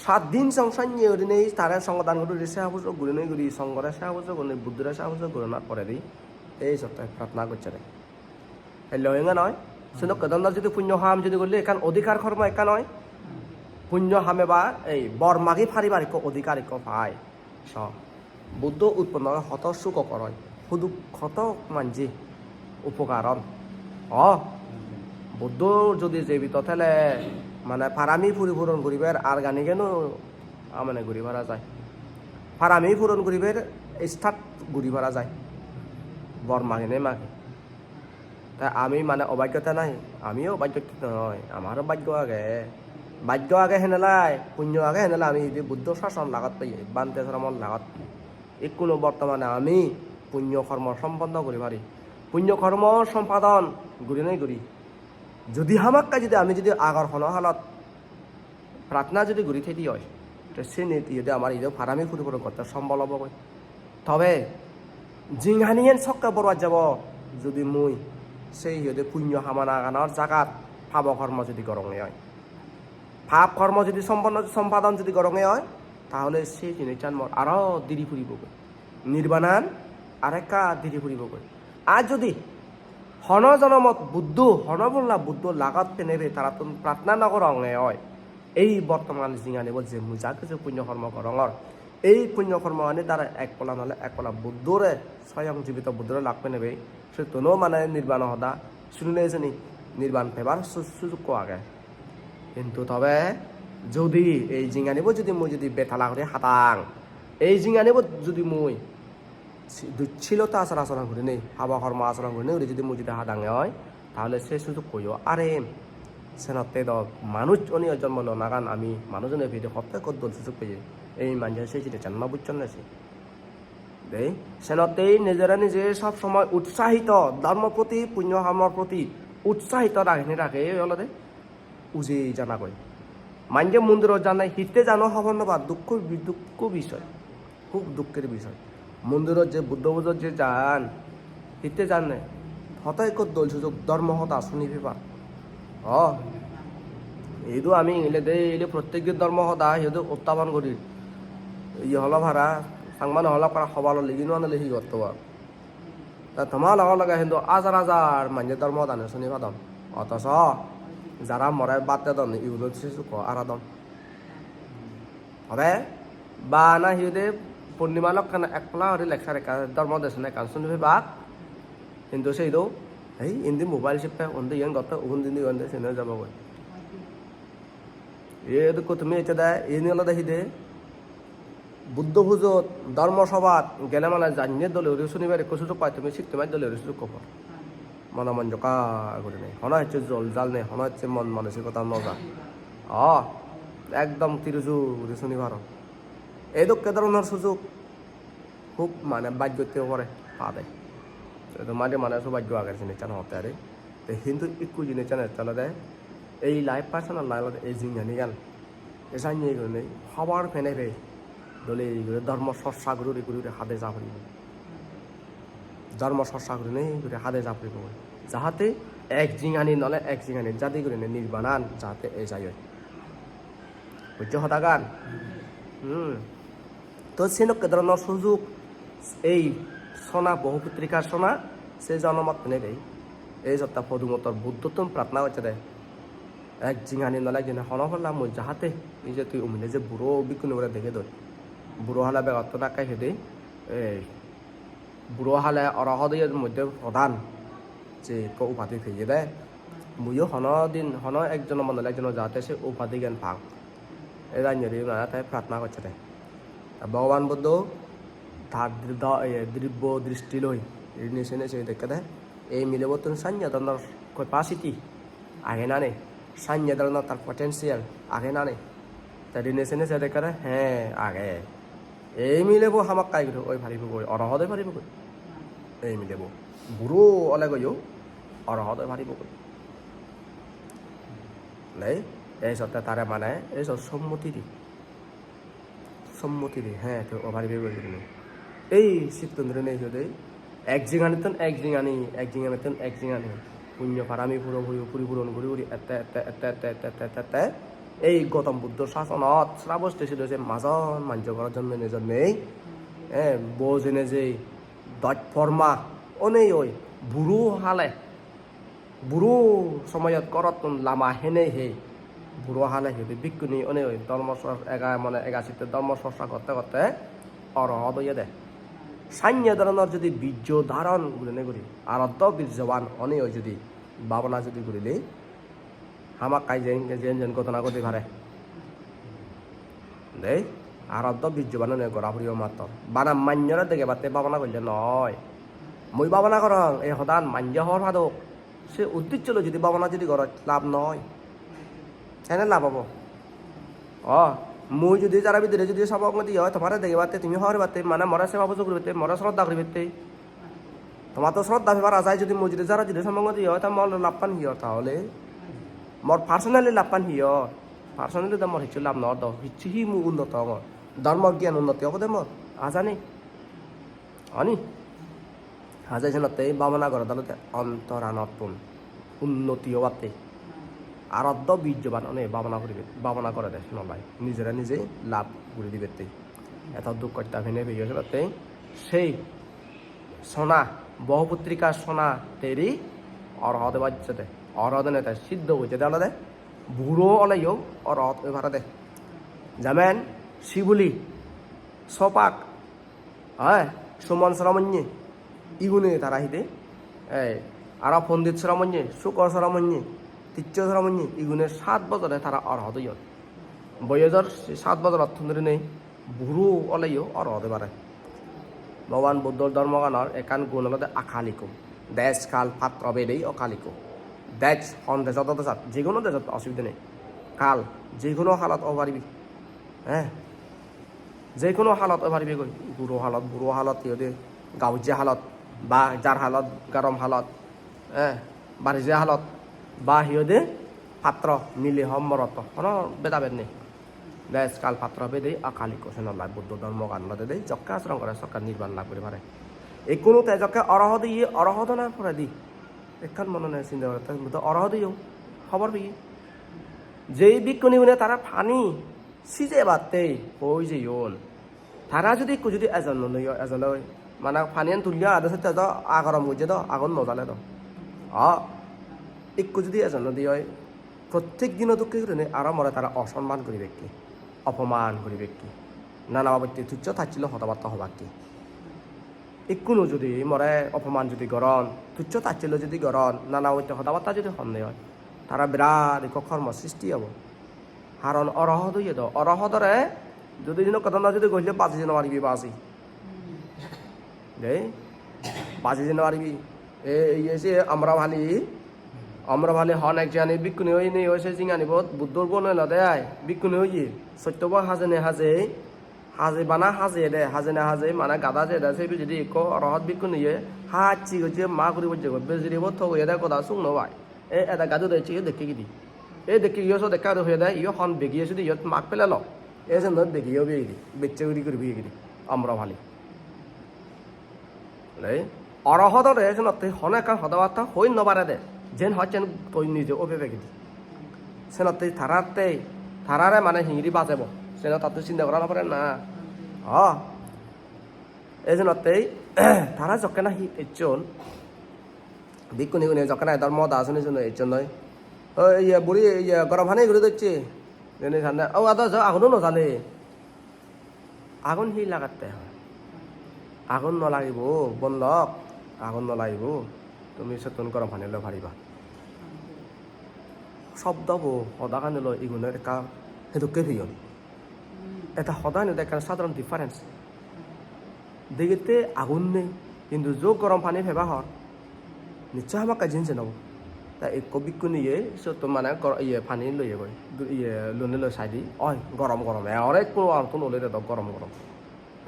Sat din song sanye gurinei tare songodan guri guri, seba pujo gurinei guri, songhore seba pujo gurinei, Buddhore seba pujo guronar poredi ei sotte pratna gocchede. Hello, enga noi? Senokke dhoronor jodi punyo ham jodi golle ekkan odhikar kormo ekkan oi. Punyo hame ba ei bor magi paribar ekko odhikar ekko pai. So, Buddho utponno oi hoto sukokor oi. Huduk hoto manje upokar on. O, Buddho jodi jebito thele mane parami puri puron guribar ar ganigeno amane guri para jai. Parami puron guribar start guri para jai. Bor magine magi. Te ami mane obhaggo te nahi? Amiyo obhaggo te noi, amaro bhaggo age. Bhaggo age henelai, punyo age henelai ami idi Buddho sason lagot peye, bhante sromon lagot peye. Ikkunu bortomane ami punyo kormo somponno guri pari. Punyo kormo sompadon gurinei guri. Jodi hamakkai jodi ami jodi agor hono halot pratna jodi guri thedi oi, te sini iyede amar idu parami puri puri gotte sombol obo goi. Tobe jinghaniyen sokke borbat jabo, jodi mui sei iyede punyo hamanaganor jagat pabo kormo jodi goronge oi, pap kormo jodi somponno, sompadon jodi goronge oi, tahole sei jinissan mor aro diri puribo goi. Nirbanan arekka diri puribo goi. Ar jodi hono jonomot Buddho, hono bolla Buddho lagot penebe tarattun pratna no goronge oi, ei bortoman jinganibo je mui ja kichu punyo kormo gorongor, ei punyo kormogani dara ek pola nole ek pola Buddhore, soyong jibito Buddhore lak penebe, suttuno mane nirban hoda sunile seni nirban pebar su-, sujukko age. Hintu tobe jodi ei jinganibo jodi mui jodi betala guri hadang, ei jinganibot jodi mui si-, ducchilota achar achoron gurinei, pabo kormo achoron gurinei guri jodi mui jodi hadange oi, tahole se sujukkoyo arem. Senotte do manuj oneyo jonmo lonagan ami manuj onei pide hotte ekko dol sujuk peye. Ei manje se jinissan no bujjonne se. Dei, senotte nijere nije sob somoi utsahito, dhormo proti, punyo hamor proti utsahito ragene rage olode uje janagoi. Manje mondirot jane hitte jano hobor no pa, dukko bi-, dukko bisoy, hub dukker bisoy. Mondirot je Buddho pujot je jan, hitte jane, hoto ekko dol sujog dhormo hoda suni pebar. O, idu ami ingile de, ile prottek din dhormo hoda, idu uttapon guri. Iye holo para, sangmano holo para, hobalo ligi no anile hi gotto ba? Ta toma loge loge hintu hajar hajar manje dhormo hodani suni padon. Otoso jara more baat dedon, igunot sisukko aradon. Ode bana hi hoide purnima lokkene ek pola guri lecture ekkan, dhormo desona ekkan suni pebak. Hintu se idu, ei indi mobile sippe, undi iyen gotte, undi indi iyen de, sene jabogoi. Ei dokko tumi ecche de, iyeni olode hi de? Buddho pujot, dhormo sobhat gele mane janye dole guri sunibar ekko sujog pai tumi, sik tumi dole guri sujog po. Mono monjokka gurinei. Hono hicchu jol jal nei, hono hicchu mon manosikota no ja. O, ekdom tiruju guri suni paro. Ei dokke dhoronor sujog hub mane bhaggotte pore pade. Edo madi mane subhaggo age jinissan hotte are. Te hintu ikku jinissan ecche olode ei life, personal life olode ei jinghanigan. Esanye gurinei hobor penei pei dole guri dhormo chorcha guri guri guri hade ja puribo. Dhormo chorcha gurinei guri hade ja puribo. Jahate ek jinghani nole ek jinghani jadi gurinei nirbanan jahate ei jai oi. Bujjo hodagan? Hmm. To senokke dhoronor sujog ei sona, Bohuputrikar sona, se jonomot penei pei. Ei jotta Podumottor Buddhottun pratna gocchede. Ek jinghani nole ek jinghani hono palla mui jahate, ei je tui umile je buro bhikkhunibore dege doi. Buro hale begottun akke hede, ei buro hale orohot oye moddhe prodhan je ekko upadi peye de. Muiyo hono din, hono ek jonomot nole ek jonomot jahate se upadigan pang. Ei janye guri mane te pratna gocchede. Te Bhogoban Buddho tar dri-, do-, ye, dribbo dristi loi rini sene se dekkede. Ei milebottun sanye dhoronor capacity age na nei? Sanye dhoronor tar potential age na nei? Te rini sene se dekkede, he, age. Ei milebo hamakkai guri oi paribogoi, orohot oi paribogoi. Ei milebo. Buro olegoiyo orohot oi paribogoi. Nei, ei sotte tare mane, ei sot sommoti di. Sommoti di, he, tui oi paribi goi gurinei. Ei sittun gurinei hi hoide, Ek jinganittun ek jingani, ek jinganittun ek jingani. Punyo parami puro puri, puri puron guri guri ette, ette, ette, ette, ette, ette, ette. Ei Gotom Buddho sasonot Srabosti sidu se majon manjo gorot jonmene jonmei, eh, bojene jei doj porma onei oi buro hale, buro somoyot gorottun lama henei hei, buro hale hei bhikkhuni onei oi dhormo sor-, ega mane ega sitte dhormo sorsa gotte gotte orohot oyede. Sanye dhoronor jodi bijjo dharon gurinei guri, aroddo birjoban onei oi jodi bhabona jodi gurile, hamakkai jen, jen jen ghotona ghodi pare. Dei, aroddo bijjoban onei gora puribo mattor. Bana manjore degebatte bhabona golle noi. Mui bhabona gorong, ei hodan manje hobor padok. Se uddeccho loi jodi bhabona jodi goroj, lab noi. Hene lab obo? O, mui jodi jara bidire jodi sobong odi oi, tomare degebatte, tumi hobor pebatte, mane more seba pujo guribatte, more sroddha guribatte. Tomar to sroddha pebar ajai jodi mui jodi jara jodi sobong odi oi, ta mor labpan hi or tahole? Mor personally labpan hi or? Personally to mor hissu lab nw or do, hissu hi mui unnot ongor? Dhormo gyan unnoti obode mor? Aja nei. Ani? Haje senotte bhabona gorode olode ontoranottun unnoti obatte. Aroddo bijjoban onei bhabona guribe, bhabona gorede senollai. Nijere nije lab guri dibette. Eto duk hosta pene peyo senotte sei sona, Bohoputrika sona teri orohot oi bajjede. Orohot onei te siddho gojjede olode buro oleyo orohot oi parede. Jemen Sibuli, Sopak, eh, Suman Sramonye, igune tara hide, eh, aro Pondit Sramonye, Sukor Sramonye, Tijjo Sramonye, igune sat bojore tara orohot oyon. Boyojor sat bojorottun dhurinei buro oleyo orohot oi pare. Bhogoban Buddhor dhormoganor ekkan gun olode akaliko. Dej kal patro bedei okaliko. Dej hon dejot odo sat, je hono dejot osubide nei. Kal, je hono halot obo paribi. Eh? Je hono halot oi paribe goi, guro halot, buro halot, hi hoide, gabujje halot, ba jar halot, garom halot, eh, barije halot, ba hi hoide, patro, mile ho morot ho, hono beda bed nei. Dej kal patro bedei akaliko, senollai Buddho dhormogan olode dei, jokke asoron gore sokke nirban lab guri pare. Ikkunu te jokke orohot oye, orohot onar poredi ekkan monone sinde gore, te Buddho orohot oye, hobor peye. Jei bhikkhu nigune tara pani sijebatte hoi jeyon. Tara judi ikko judi ejon no noi, ejon oi, mane paniyan tulya ade sette do, agorom gojje do, agun no jale do. A, ikko judi ejon no di oi, prottek dino dokke gurinei aro more tara osonman guribekke, opoman guribekke, nana babotte tuccho tacchilo hoda batta hobakke. Ikkunu judi more opoman judi goron, tuccho tacchilo judi goron, nana babotte hoda batta judi honne oi, tara birat ikko kormo sristi obo. Haron orohot oye do, orohotore judi hino hodana judi golle baji jei no paribi baji. Dei, baji jei no paribi. E, iye se Amrapali, Amrapali hon ek jani bhikkhuni oye nei oi se jinganibot Buddhor bon elode ai, bhikkhuni oye. Sottobo hajene hajei, hajei bana hajei de, hajene hajei mane gada jei de, se pijedi ikko orohot bhikkhuni oye, hacchi gojje ma guri bojje goi, bejiribot togoye de goda suk no pai. E eda gadu de ecche iyo dekke gidi. E dekke iyo so dekke aro hoyede, iyo hon begi ecche de iyot mak pelelo. E sen do begi obe gidi, bechche guri guri begi gidi. Amrapali. Le, orohot ore senotte hono ekkan hoda batta hoi no pare de. Jen hocchen toi nije obe be gidi. Senotte taratte, tarare mane hingiri bajebo. Seno tatto sinda gora no pare na. Ha. E senotte tara jokke nahi ecchon. Bhikkhuni gune jokke nahi dhormo hoda suni suni ecchon noi. O iye buri iye gorom pani guri docche. Dene sanne, o ado jo aguno no jale. Agun hi lagatte? Agun no lagibo, bondok. Agun no lagibo. Tumi sottun gorom pani loi pariba. Sobdobo, hodagani loi igunor ekka hedokke peyon. Eta hoda hintu ekkan sadharon difference. Degette agun nei, hintu jo gorom pani peba hor, nichchoi hamakkai jinich obo. Ta ekko bhikkhuniye siyot mane gor-, iye pani loye goi, du-, iye lone loi saide, oi, gorom gorom, e ore ekko arottun ole dedok gorom gorom.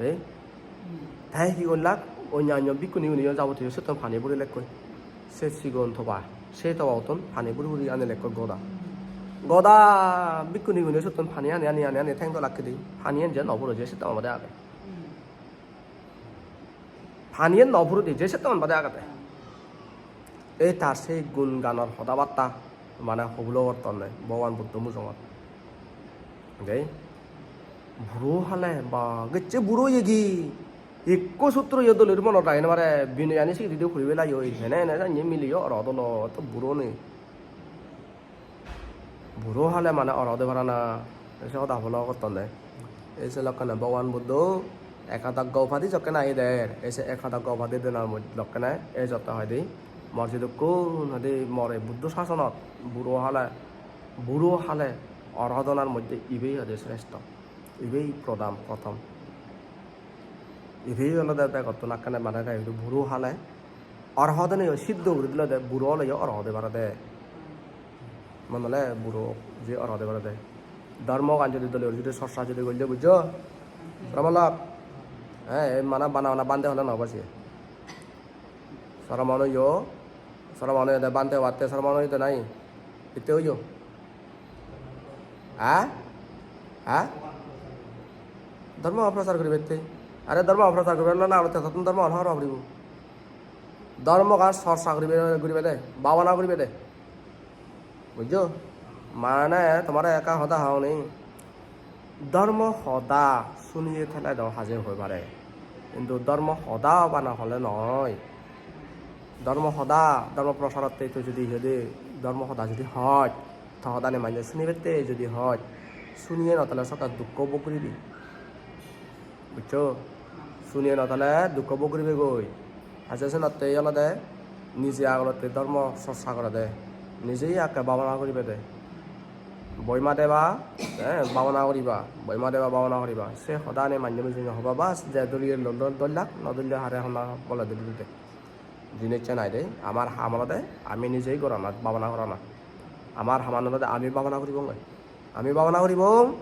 Ei? Te hi gollak, onyanyo bhikkhuniguniyo jabotiyo siyottun pani burilekkoi. Se sigon toba, se tobabottun pani buri buri anilekkoi goda. Goda bhikkhunigune siyottun pani ani, ani, ani, ani theng dolakkedi. Paniyan je no puro je sittun obode age. Paniye no puridi, je settoman bade agede. Ei tar sei gun ganor hoda batta mane hobulo gottonde Bhogoban Buddho mujungot. Dei, buro hale ba gecche buro yegi. Ekko sutro yo dole monot ragei no pare, binoyani sigiri di puri belai oi. Hene hene janye miliyo aro dolo to buro nei. Buro hale mane aro de parana, se hoda follow gottonde. Ei se lokkene Bhogoban Buddho ekadaggo upadi jokke nahi der, ei se ekadaggo upadi denar mod-, lokkene ei jotte hoide, mor sidukkun hoide mor ei Buddho sasonot buro hale, buro hale aro donar moddhe ibe hoide sreshto. Ibey prodham, prothom. Ibey olode begottun akkene mane te idu buro hale. Orhodone yo siddho guri dilo de, buro ole yo orhode parade. Mon ole buro je orhode parade. Dhormogan jodi dole guri jodi chorcha jodi golle, bujjo? Ramalak. Eh, ei mane bana bana bhante hole no basiye. Sromon oyo, sromon oyo de bhante obatte sromon oyo de nai. Hitte oyo? Ha? Ha? Dhormo prochar guribatte. Are dhormo prochar guribatte na, na, tottun dhormo hobor puribo. Dhormogan chorcha guribe, guribe de, bhabana guribe de. Bujjo? Mane tomare ekka hoda honi. Dhormo hoda suniye thele do haje hoi pare. Hintu dhormo hoda bana hole noi. Dhormo hoda, dhormo procharotte tui jodi hode, dhormo hoda jodi hoj, to hodani manje sunibatte jodi hoj, suniye no thele sokke dukko bhog guribi. Bujjo? Suniye no thele dukko bhog guribegoi. Haje senotte olode nije agolotte dhormo chorcha gorede. Nije akke bhabana guribede. Boima deba, eh, bhabana guriba. Boima deba bhabana guriba. Se hodani manje mujunge hoba bas, je doliye lo-, lo-, dollak, no dolle hare honna bole dibide. Jinis se nai de, amar ham olode ami nijei gorana, bhabana gorana. Amar haman olode ami bhabana guribongoi. Ami bhabana guribong,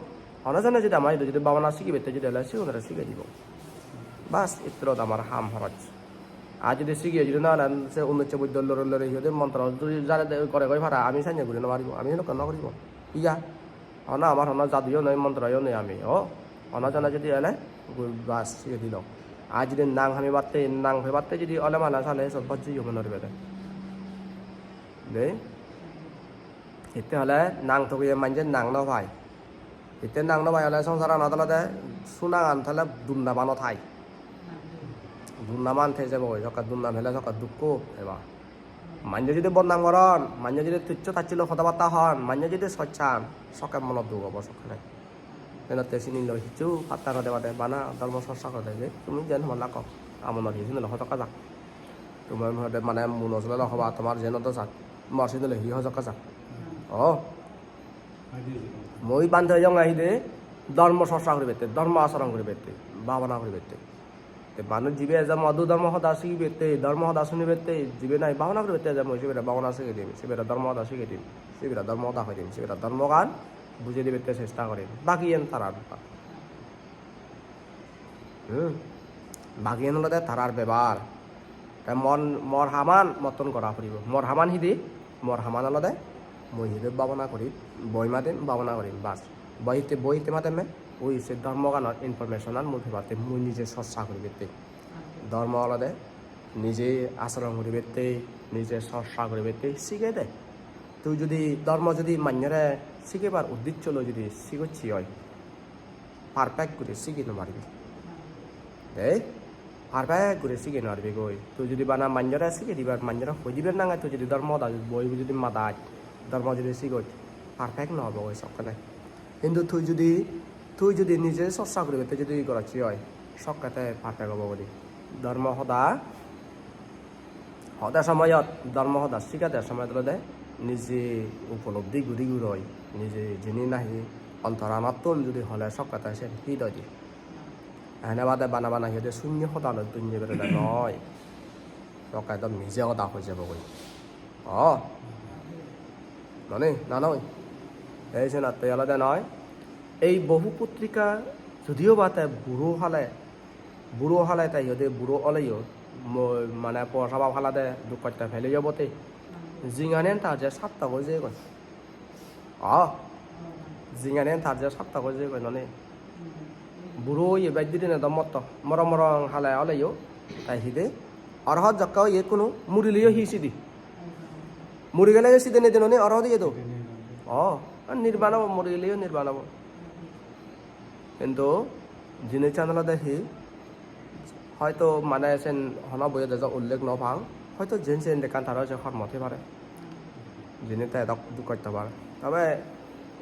hono jone jodi ama idu jodi bhabana sigibette jodi ole sigunore sigei dibong. Bas, itturot amar ham horoj. Ar jodi sigei jodi na ole se unnisso buddho lore lore hi hoide montro judi jare de gore goi para, ami senne guri no paribo, ami henokke no guribong. Iya. Hono amar hono jaduyo nei, montroyo nei ami, o. Hono jone jodi ele, gui bas, siye dilo. Ar jodi nang hamibatte, nang pebatte jodi ole mane sale sot bojje yo mone horibede. Dei? Hitte hole nang togiye manje nang no pai. Hitte nang no pai ole songsaranot olode sunagan tale durnam anot hai. Durnam an thei jebo, sokke durnam hele sokke dukko eba. Manje jodi bodnam goron, manje jodi tuccho tacchilo hoda batta hon, manje jodi sochan, sokke monot duk obo sokkene. Senotte sini loi hissu patta no debade bana dhormo chorcha gorede je tumi jen holla kok. Amonor hi sini loi hojokka jak. Tumi hode mane muno sole loi hoba tomar jen odo sak. Mor sini loi hi hojokka jak. O. Mui bhante oyonge hide dhormo chorcha guribette, dhormo acharon guribette, bhabana guribette. Te manuj jibe eje modu dhormo hoda sigibette, dhormo hoda sunibette, jibe nahi bhabana guribette eje mui sibere bhabana sigei dim, sibere dhormo hoda sigei dim, sibere dhormo hoda hoi dim, sibere dhormogan bujei dibette chesta gorim. Bagiyen tarar bepar. Hmm. Bagiyen olode tarar bepar. Te mon, mor haman mottun gora puribo. Mor haman hidi? Mor haman olode mui hidi bhabana guri, boi madim, bhabana gurim, bas. Boi hitte, boi hitte mademme? Ui se dhormoganor information an mui pebatte, mui nije chorcha guribatte. Dhormo olode nije acharon guribatte, nije chorcha guribatte sigede. Tui judi dhormo judi manjore sigebar uddiccho loi judi sigocche oi, perfect guri sigi no paribi. Dei, perfect guri sigi no paribi goi. Tui judi bana manjore sigi dibar, manjore hoi dibar nange tui judi dhormo hoda boi judi madaj, dhormo judi sigoj, perfect no obo goi sokkene. Hintu tui judi, tui judi nije chorcha guribatte judi gorocche oi, sokke te perfect obo goi. Dhormo hoda hode somoyot, dhormo hoda sigede somoyot olode nije upolobdi guri guroi, nije jini nahi ontoranottun judi hole sokke te sen hit oide. Ene bade bana bana hi hoide sunyo hoda loi dunye berede noi. Sokke ekdom mije hoda hoi jebogoi. O. Noni, na noi. Ei senotte olode noi. Ei Bohu Putrika judiyo ba te buro hale, buro hale te hi hoide buro oleyo, mo-, mane por sabab halade duk hotte peleyo bote. Jinghaniyan tar je sartok oi jeyegoi. O, jinghaniyan tar je sartok oi jeyegoi noni. Buro oye bej didine do motto. Morong morong hale oleyo. Tai hide? Orhot jokke oye ikkunu, murileyo hi sidi? Muri geleyo sidi nei dinoni orhot oye do? O, nirban obo, muri geleyo nirban obo. Hintu jinissan olode hi, hoito mane sen hono boiyot ejo ullekh no pang, hoito jen sen ekkan taro se hormo thei pare. Jinis te edok duk hosto pare. Tobe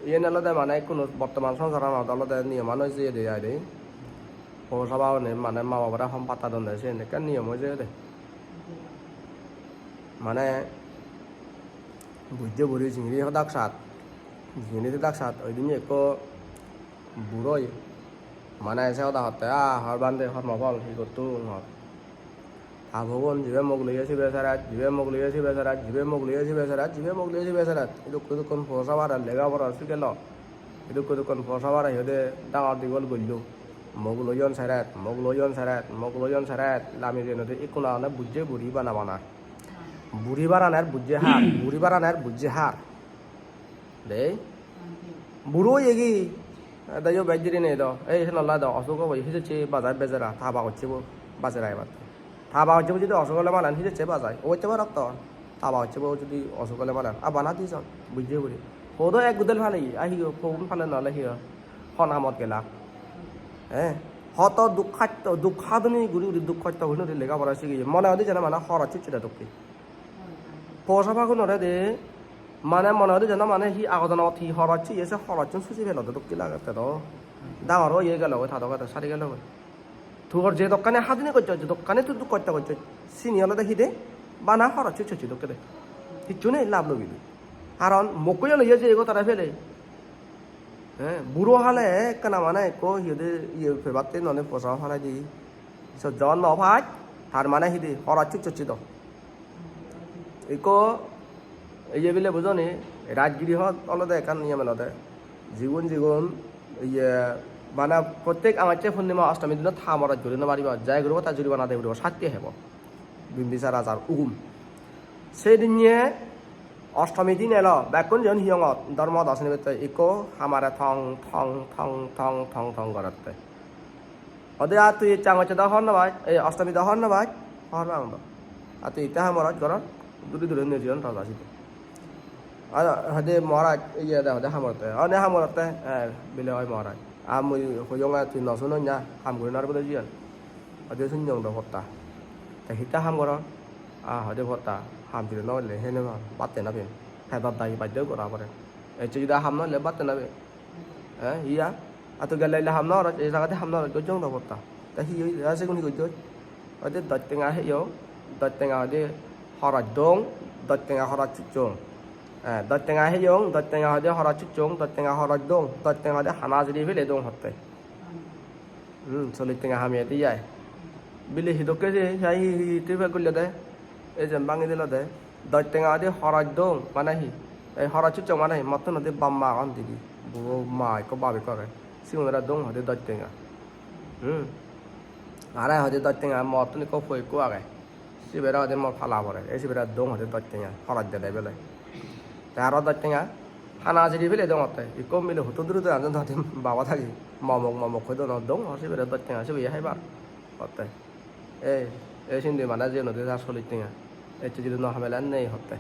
iyen olode mane ikkunu bortoman songsaranot olode niyoman oi jeyede ai de. Pogosaba hone mane ma babore hom patta don de, siyen ekkan niyom oi jeyede. Mane bujje buri jingiri hodak sat, jingiri hodak sat, oidinne ekko buroi mane se hoda hotte, "Ah, hor bhante, hormo phol hi gottung hor? Ta pogun jibe mok loye sibe seret, jibe mok loye sibe seret, jibe mok loye sibe seret, jibe mok loye sibe seret." Idukko idukkun pogosabare lega pora sigelo. Idukko idukkun pogosabare hi hoide dangor digol gullo. Mok loyon seret, mok loyon seret, mok loyon seret. Lami jenode ikkuna hone bujje buri bana bana. Buri baraner bujje har, buri baraner bujje har. Dei. Buro oyegi. Dayo bej diri nei do. Ei, sen olai do, osuk obo, hijecche bajai bejara, ta ba gocche bo, bajara ebar. Ta ba gocche bo jodi osuk ole malen hijecche bajai. Obotte barok to. Ta ba gocche bo jodi osuk ole malen. A bana di son, bujje guri. Hodo ek gudel pale, a hi ho, phone pale nole hi ho. Hon hamot gela. Eh, hoto duk hatto, duk hadoni guri guri, duk hosto guri guri lega pora sigeye. Mone hodi jena mane horoj hucche de dokke. Posa pagunore de, mane mone hodi jena mane hi agodonot hi horoj siye, se horojchun suji pelode dokke lagette do. Dangor oye gelogoi, ta dogede sari gelogoi. Tuor je dokkani hadini gocchoj, je dokkani tui duk hosto gocchoj, sini olode hi de? Bana horoj hucche dokke de. Hicchu nei lab lobi de. Karon mokko yo loye jeyegoi tara pele. He, buro hale ekkana mane ekko hi hoide iye pebatte noney posa halai di. Sojjo no paj, tar mane hi di, horoj hucche do. Ekko iye bile bujoni, rajgiri hot olode ekkan niye melode. Jigun jigun iye mane prottek amacche purnima ostomi dinot ta morot juri no paribo, jai guribo ta juribana de guribo, sasti hebo. Bimbisar rajar ugum. Sedinne ostomi din elo, bekkun jeyon hiyongot, dhormo darshonik bette ikko hamare thong, thong, thong, thong, thong, thong gorette. Ode ar tui ecche angocche do hor no pai, ei ostomi do hor no pai, hor pang do. Ar tui itte ham gorot gorot, duri duri nejeyon raja sidi. Ar hode Maharaj, iye de hode ham gorotte, one ham gorotte, eh, bile oi Maharaj. Ar mui hoyonge tui no sunon ya, ham guri nar bode jiyan. Hoide sunjong do potta. Te hitte ham goron? Ah, hoide potta. Ham juri no golle, hene ma, batte no pem. Pedot dagi baddoi gora pore. Ecche judi ham no golle, batte no pem. Eh, iya. Ato gelle ile ham no gorot, ei jagade ham no gorot, gojjong do potta. Te hi oi, ah, sigun hi gojjoi? Hoide doj tenga heyong, doj tenga hoide horoj dong, doj tenga horoj succhong. Eh, doj tenga heyong, doj tenga hoide horoj succhong, doj tenga horoj dong, doj tenga hoide hana jiri pele dong hotte. Hmm, sollish tenga hamiyedi ai. Bile hi dokke je, ai hi, hi, hi, hi pek gulle de? Ei je bangi dilo de. Doj tenga di horoj dong, mane hi? Ei horoj succhong mane hi? Mottun hodi bap ma agon dibe. Buro ma ekko bap ekko age. Sigunore dong hodi doj tenga. Hmm. Are hodi doj tenga mottun ekko poi ekko age. Sibere hoide mor pala pore, ei sibere dong hoide doj tenga, horoj dede bele. Te aro doj tenga, hana jiri pele dongotte, ikko mile huttun duri duri anjon hoide baba thagi, momok momok hoi don, dong hor sibere doj tenga, sibe ye haibar hotte. Ei, ei sindi mane jiyenotte tar sollish tenga, ecche judi no hamele nei hotte.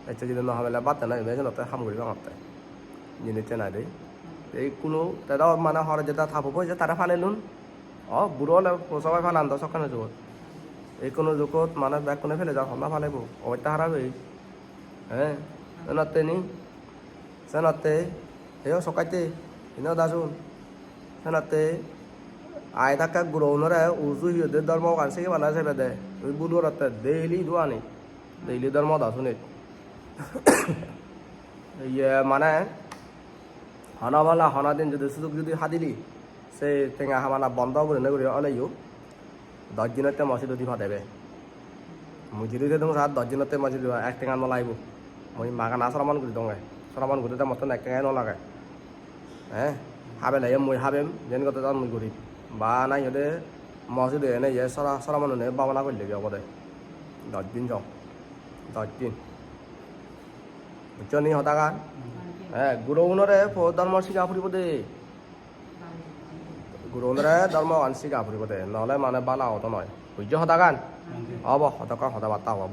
Ecche judi no hamele batte noi, ibe senotte ham guri bangotte. Jinis se nai de. Te ikkunu, te do mane hor jeda ta pobo je tare palelun. O, buro ole posabai palan do sokkene jugot. Ikkunu jugot mane bekkune pele jar, honna palebo. Obosta harap ei. He, senotte ni? Senotte, heyo sokkatte, ino dasun. Senotte, ai dakke gurogunore uju hi hoide dhormogan sigebana sebede. Ui bul gorotte daily duani. Daily dhormo dasunit. Iye mane, hono bala hono din judi sujug judi hadili, se tenga hamana bondo gurinei guri oleyo, doj dinotte mo sidu di padebe. Mui judi dedung sa doj dinotte mo sidu ek tenga no lagibo. Mui magana sramon guri donge. Sramon guri de mottun ek tenga no lage. Eh, habele ye mui habem, jen gotte don mui gurim. Ba nahi hoide mo sidu ene ye sora, sora manune babana golle gi obode. Doj din jong. Doj din. Bujcho ni hodagan? Eh, gurogunore po dhormo siga puribo de. Gurogunore dhormogan siga puribo de. Nole mane bala odo noi. Bujjo hodagan? Obo, hodokkon hoda batta obo.